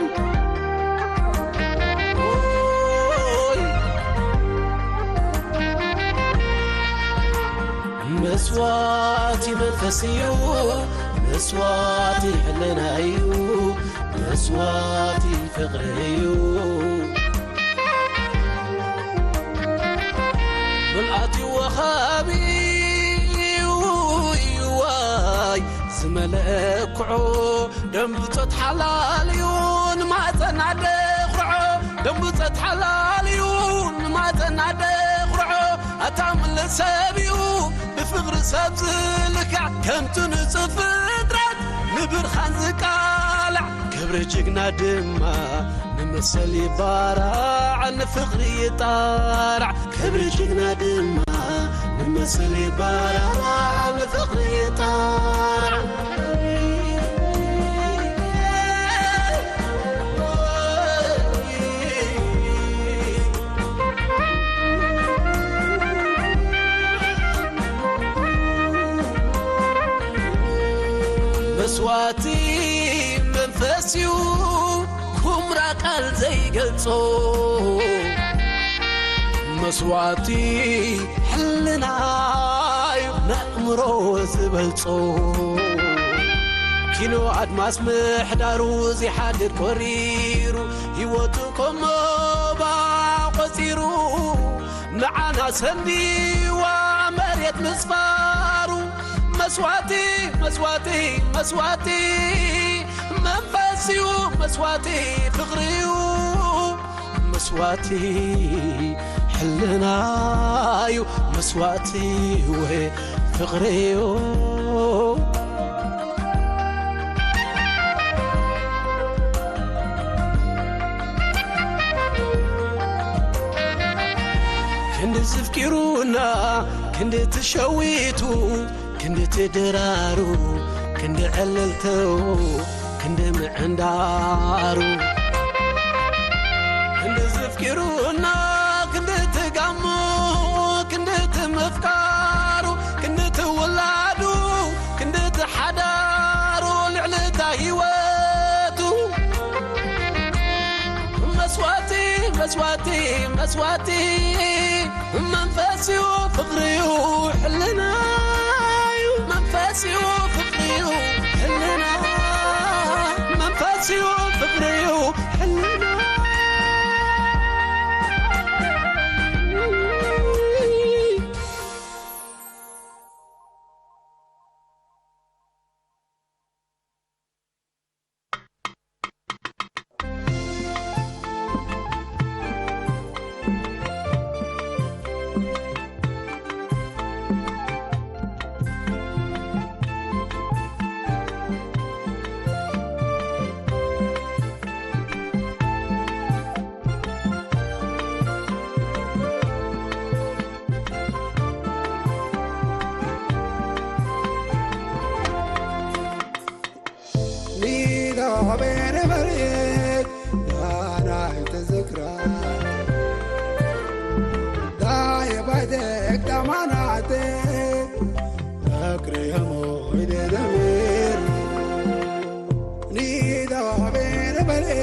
መስዋእቲ መንፈስ እዩ መስዋእቲ ሕልና እዩ መስዋእቲ ፍቕሪ እዩ ምልኣት ወሃቢ ይዋይ ዝመልአ ኩዑ ደንብጾት ሓላል እዩ ንማፀና ደኹርዖ ደንብጾት ሓላል እዩ ንማፀና ደኹርዖ ኣታ ምልእ ሰብ እዩ ብፍቕሪ ሰብ ዝልካዕ ከምቲ ንጹር ፍጥረት ንብርሃን ዝቃላዕ ክብሪ ጅግና ድማ ንመሰል ይባራዕ ንፍቕሪ ይጣራዕ ክብሪ ጅግና ድማ ንመሰል ይባራዕ ንፍቕሪ ይጣራዕ መስዋእቲ መንፈስ እዩ ኩምራ ቃል ዘይገልጾ መስዋእቲ ሕልና እዩ ነእምሮ ዝበልጾ ኪኖ ኣድማስ ምሕዳሩ ዘይሓድር ቆሪሩ ህይወቱ ኮሞ ባቆጺሩ ንዓና ሰንዲዋ መሬት ምስፋሩ መስዋቲ መስዋቲ መስዋቲ መንፈስ እዩ መስዋቲ ፍቕሪ እዩ መስዋቲ ሕልና እዩ መስዋቲ ወ ፍቕሪ እዩ ክንዲ ዝፍቂሩና ክንዲ ትሸዊቱ ክንዲ ትድራሩ ክንዲ ዕልልተው ክንዲ ምዕንዳሩ ክንዲ ዝፍቂሩና ክንዲ ትጋሙ ክንዲ ትምፍቃሩ ክንዲ ትውላዱ ክንዲ ትሓዳሩ ልዕሊ እታ ህይወቱ መስዋቲ መስዋቲ መስዋቲ መንፈስ እዩ ፍቕሪ እዩ ሕልና እዩ መንፈስ እዩ ፍቕሪ እዩ ሕልና መንፈስ እዩ ፍቕሪ እዩ ሕልና Bene mare, dana te zekra. Dai ba de tamana te. Akre amo ide da mir. Ni da bene mare,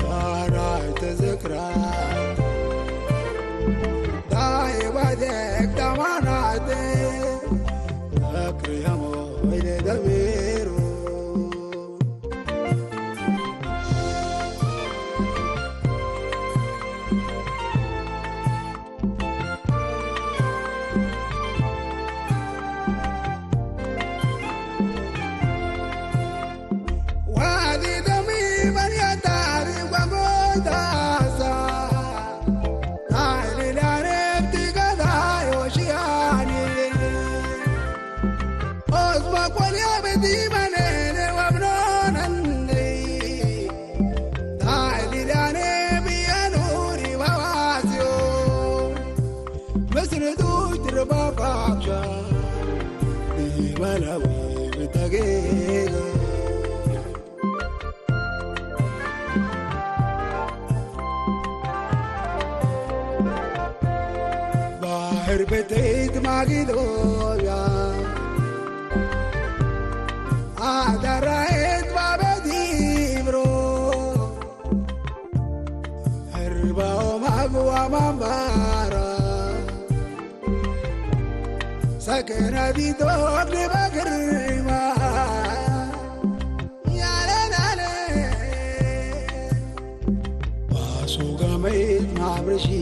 dana te zekra. Dai ba de tamana te. Akre amo ide da mir. Bahar beteit magidoya. Adaraet babedibro. Herbao magua mambara. Sakena di dok de bagrima. Yale dale. Basu gamait mabrishi.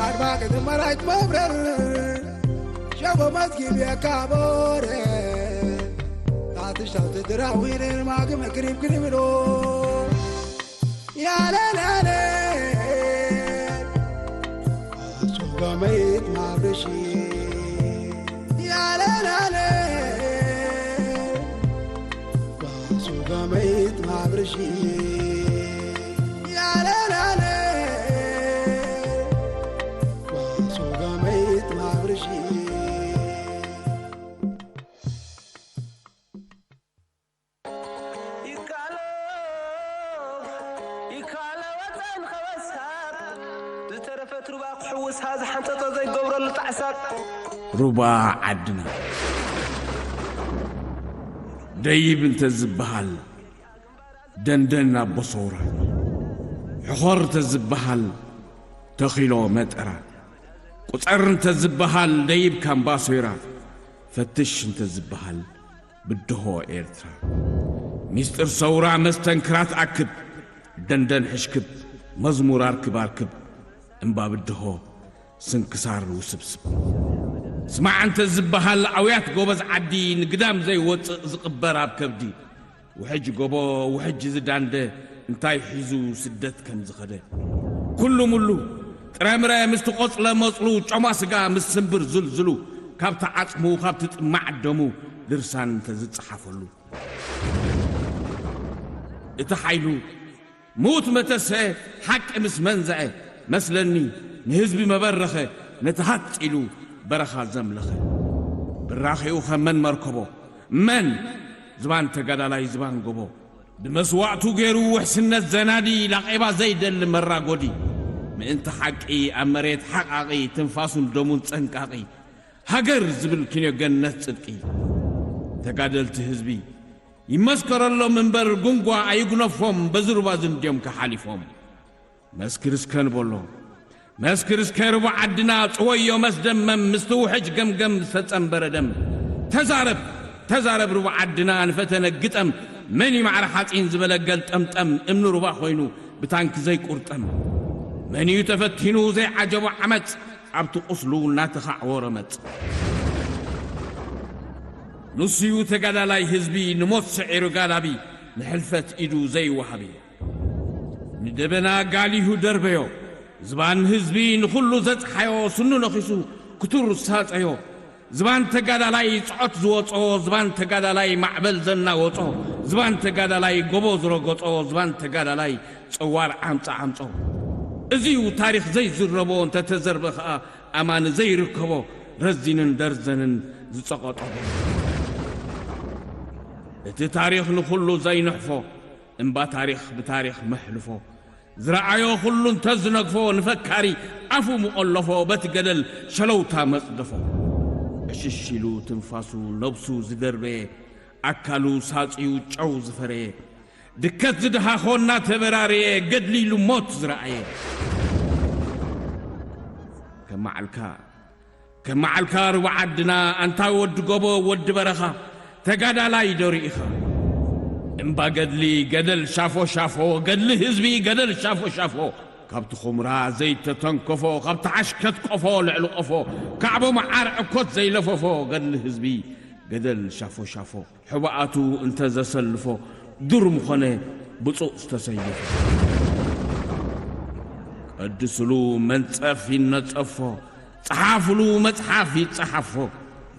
Arba ke de marait mabrer. Shabo maski bi akabore. Tatish tat drawire magme krib krib ro. Yale dale. Basu gamait mabrishi. Yale dale. Basu gamait mabrishi. Yale dale. Basu gamait mabrishi. ይካሎ፣ ይካሎ ወፃእን ከበሳብ፣ ዝተረፈት ሩባ ክሕውስሃ ዝሓንፀፀ ዘይገብረሉ ጣዕሳብ። ሩባ ዓድና ደይብ እንተ ዝበሃል ደንደን ኣቦ ሰውራ፣ ሕኾር እንተ ዝበሃል ተኺሎ መጠራ፣ ቁፀር እንተ ዝበሃል ደይብ ካምባሶይራ፣ ፈትሽ እንተ ዝበሃል ብድሆ ኤርትራ። ሚስጥር ሰውራ መስተንክራት ኣክብ፣ ደንደን ሕሽክብ፣ መዝሙር ኣርክብ ኣርክብ፣ እምባ ብድሆ ስንክሳር ውስብስብ። ስማዕ እንተ ዝበሃል ኣውያት ጎበዝ ዓዲ፣ ንግዳም ዘይወፅእ ዝቕበር ኣብ ከብዲ። ውሕጅ ጎቦ ውሕጅ ዝዳንደ፣ እንታይ ሒዙ ስደት ከም ዝኸደ። ኩሉ ሙሉ ጥረምረ ምስቲ ቆፅለ መፅሉ፣ ጮማ ስጋ ምስ ስምብር ዝልዝሉ፣ ካብቲ ዓፅሙ ካብቲ ጥማዕ ደሙ ድርሳን እንተ ዝፀሓፈሉ። እቲ ሓይሉ ምዉት መተሰ ሓቂ ምስ መንዘዐ፣ መስለኒ ንህዝቢ መበረኸ፣ ነቲ ሃጽ ኢሉ በረኻ ዘምለኸ። ብራኺኡ ኸም መን መርከቦ፣ መን ዝባን ተጋዳላይ ዝባን ጎቦ። ብመስዋእቱ ገይሩ ውሕስነት ዘናዲ፣ ላቄባ ዘይደሊ መራጎዲ። ምእንቲ ሓቂ ኣብ መሬት ሓቓቒ፣ ትንፋሱን ደሙን ጸንቃቒ። ሃገር ዝብል ኪንዮ ገነት ጽድቂ። ተጋደልቲ ህዝቢ ይመስከረሎም እምበር፣ ጉንጓ ኣይጉነፎም፣ በዚ ሩባ እዚ እንድዮም ከሓሊፎም። መስክር እስከ ንበሎ፣ መስክር እስከ ሩባ ዓድና፣ ጽወዮ መስደመም፣ ምስቲ ውሕጅ ገምገም ዝተጸንበረ ደም። ተዛረብ፣ ተዛረብ ሩባ ዓድና፣ ንፈተነ ግጠም። መን እዩ ማዕረ ሓጺን ዝበለ ገልጠምጠም፣ እምኒ ሩባ ኮይኑ ብታንኪ ዘይቁርጠም? መን እዩ ተፈቲኑ ዘይዓጀቦ ዓመጽ፣ ኣብቲ ቁስሉ እናተኻዕወ ረመጽ? ንሱዩ ተጋዳላይ ህዝቢ፣ ንሞት ስዒሩ ጋላቢ፣ ንሕልፈት ኢዱ ዘይወሃቢ። ንደበና ጋሊሁ ደርበዮ፣ ዝባን ህዝቢ ንኹሉ ዘጽሓዮ፣ ስኑ ነኺሱ ክቱር ሳጸዮ። ዝባን ተጋዳላይ ጽዖት ዝወጾ፣ ዝባን ተጋዳላይ ማዕበል ዘናወጾ፣ ዝባን ተጋዳላይ ጎቦ ዝረገጾ፣ ዝባን ተጋዳላይ ጸዋር ዓምጻ ዓምጾ። እዚዩ ታሪኽ ዘይዝረቦ፣ እንተተዘርበ ኸኣ ኣማኒ ዘይርከቦ ረዚንን ደርዘንን ዝጸቐጠቦ። እቲ ታሪኽ ንኹሉ ዘይንሕፎ እምባ ታሪኽ ብታሪኽ መሕልፎ። ዝረኣዮ ኩሉ እንተዝነግፎ ንፈካሪ ኣፉ ምቖለፎ በቲ ገደል ሸለውታ መጽደፎ። ዕሽሽ ኢሉ ትንፋሱ ነብሱ ዝደርበየ ኣካሉ ሳጽዩ ጨው ዝፈረየ ድከት ዝደሃኾ እናተበራረየ ገድሊ ኢሉ ሞት ዝረኣየ። ከመዓልካ ከመዓልካ ርቡዕ ዓድና ኣንታ ወዲ ጎቦ ወዲ በረኻ ተጋዳላይ ዶ ርኢኻ? እምባ ገድሊ ገደል ሻፎ ሻፎ ገድሊ ህዝቢ ገደል ሻፎ ሻፎ ካብቲ ኹምራ ዘይተተንከፎ ካብቲ ሓሽከት ቆፎ ልዕሊ ቆፎ ካዕቦ መዓር ዕኮት ዘይለፈፎ ገድሊ ህዝቢ ገደል ሻፎ ሻፎ። ሕቡኣቱ እንተ ዘሰልፎ ዱር ምኾነ ብጹእ ዝተሰየፎ። ቀድስሉ መንጸፍ ይነጸፎ፣ ጸሓፍሉ መጽሓፍ ይጸሓፎ።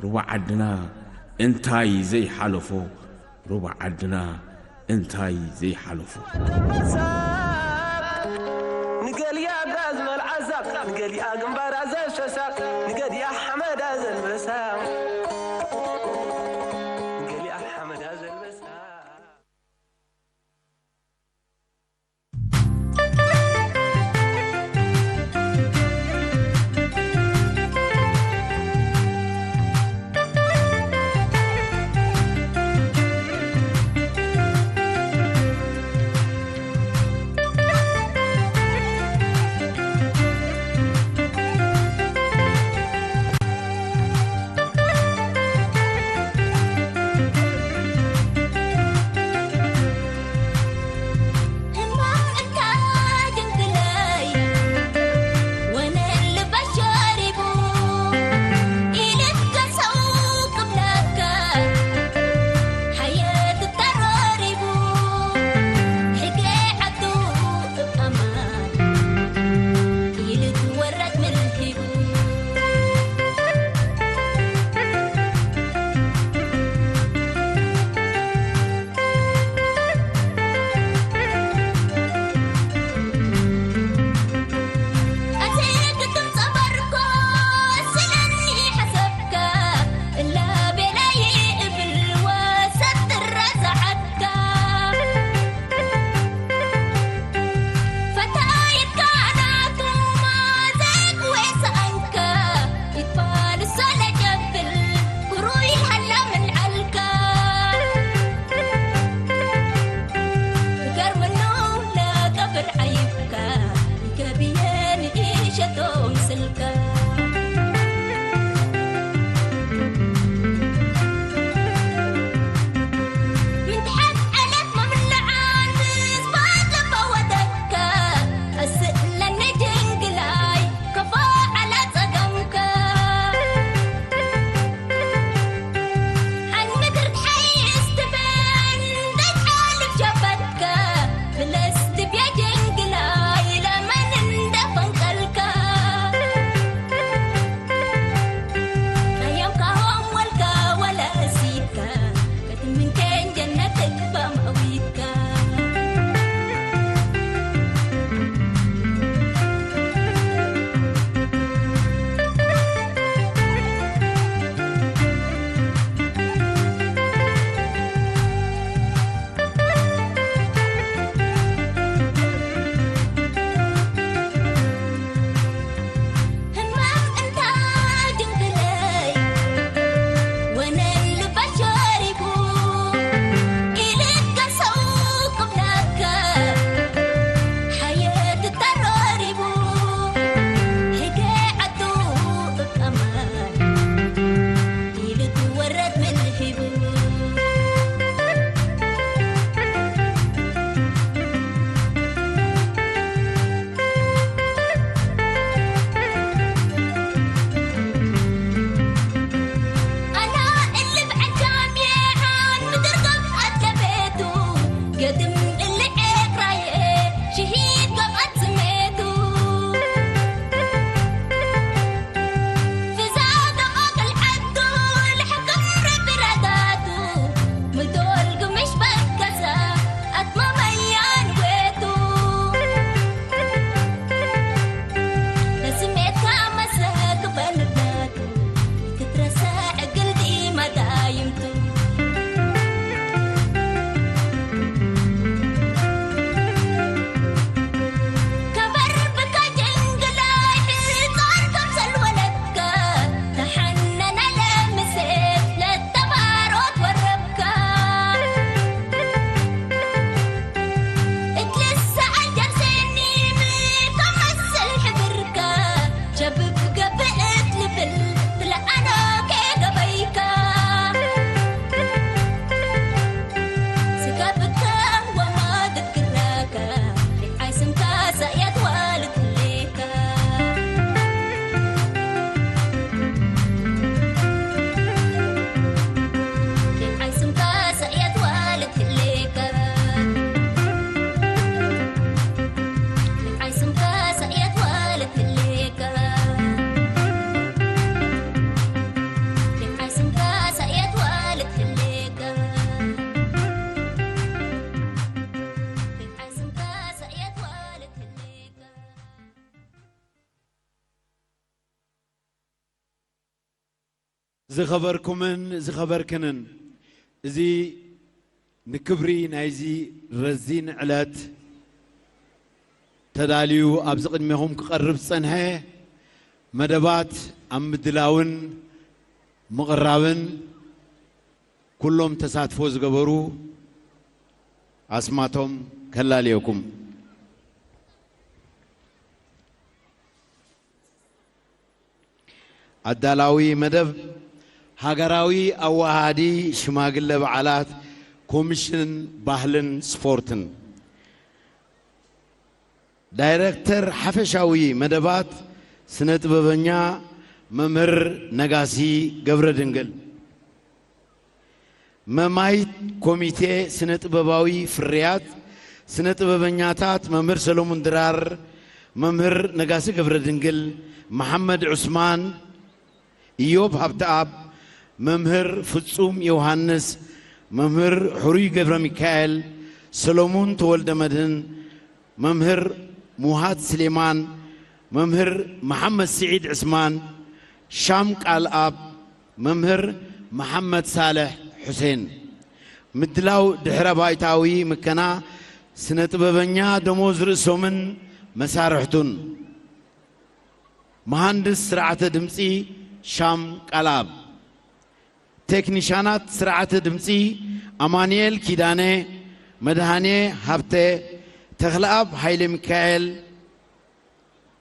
ሩባ ዓድና እንታይ ዘይሓለፎ፣ ሩባ ዓድና እንታይ ዘይሓለፎ። ንገሊኣ ጋዝ መልዓሳ፣ ንገሊኣ ግንባራ ዘሸሳ፣ ንገሊኣ ሓመዳ ዘልበሳ፣ ንገሊኣ ሓመዳ ዘልበሳ። ዝኸበርኩምን ዝኸበርክንን፣ እዚ ንክብሪ ናይዚ ረዚን ዕለት ተዳልዩ ኣብዚ ቅድሜኹም ክቐርብ ዝጸንሐ መደባት ኣብ ምድላውን ምቕራብን ኩሎም ተሳትፎ ዝገበሩ ኣስማቶም ከላልየኩም። ኣዳላዊ መደብ፣ ሃገራዊ ኣወሃሃዲ ሽማግለ በዓላት ኮሚሽን ባህልን ስፖርትን። ዳይረክተር ሓፈሻዊ መደባት፣ ስነ ጥበበኛ መምህር ነጋሲ ገብረድንግል። መማይት ኮሚቴ ስነ ጥበባዊ ፍርያት፣ ስነ ጥበበኛታት መምህር ሰሎሙን ድራር፣ መምህር ነጋሲ ገብረድንግል፣ መሓመድ ዑስማን፣ ኢዮብ ሃብተኣብ፣ መምህር ፍጹም ዮሃንስ፣ መምህር ሕሩይ ገብረ ሚካኤል፣ ሰሎሙን ተወልደ መድህን፣ መምህር ሙሃት ስሌማን፣ መምህር መሓመድ ስዒድ ዕስማን፣ ሻም ቃልኣብ፣ መምህር መሓመድ ሳልሕ ሑሴን። ምድላው ድሕረ ባይታዊ ምከና ስነ ጥበበኛ ደሞዝ ርእሶምን መሳርሕቱን። መሃንድስ ስርዓተ ድምጺ ሻም ቃልኣብ። ቴክኒሻናት ስርዓተ ድምጺ ኣማኑኤል ኪዳነ፣ መድሃኔ ሃብተ፣ ተኽለኣብ ሃይለ ሚካኤል፣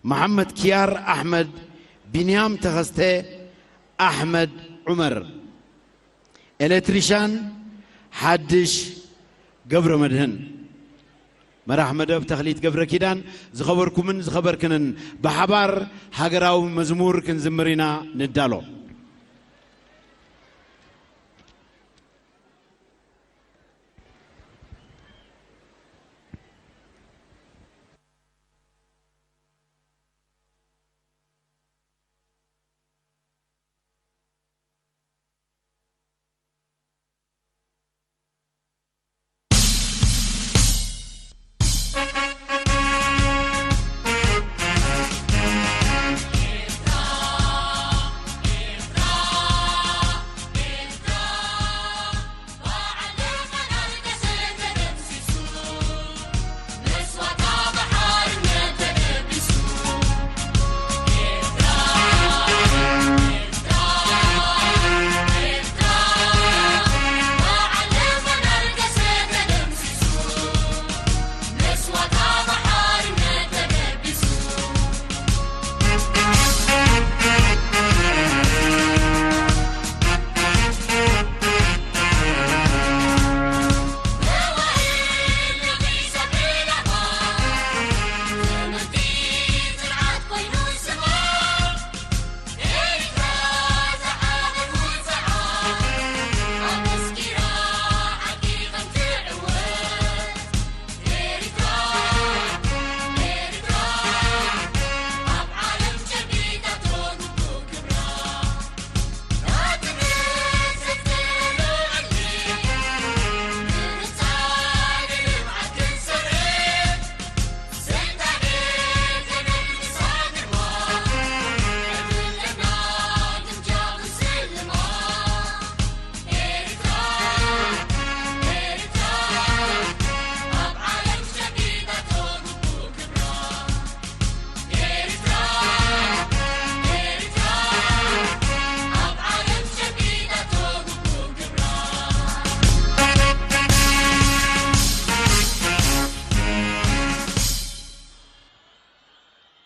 መሓመድ ኪያር ኣሕመድ፣ ቢንያም ተኸስተ፣ ኣሕመድ ዑመር። ኤሌክትሪሻን ሓድሽ ገብረ መድህን። መራሕ መደብ ተኽሊት ገብረ ኪዳን። ዝኸበርኩምን ዝኸበርክንን፣ ብሓባር ሃገራዊ መዝሙር ክንዝምር ኢና ንዳሎ።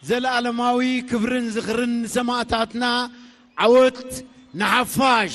ዘለኣለማዊ ክብርን ዝኽርን ንሰማእታትና። ዓወት ንሓፋሽ!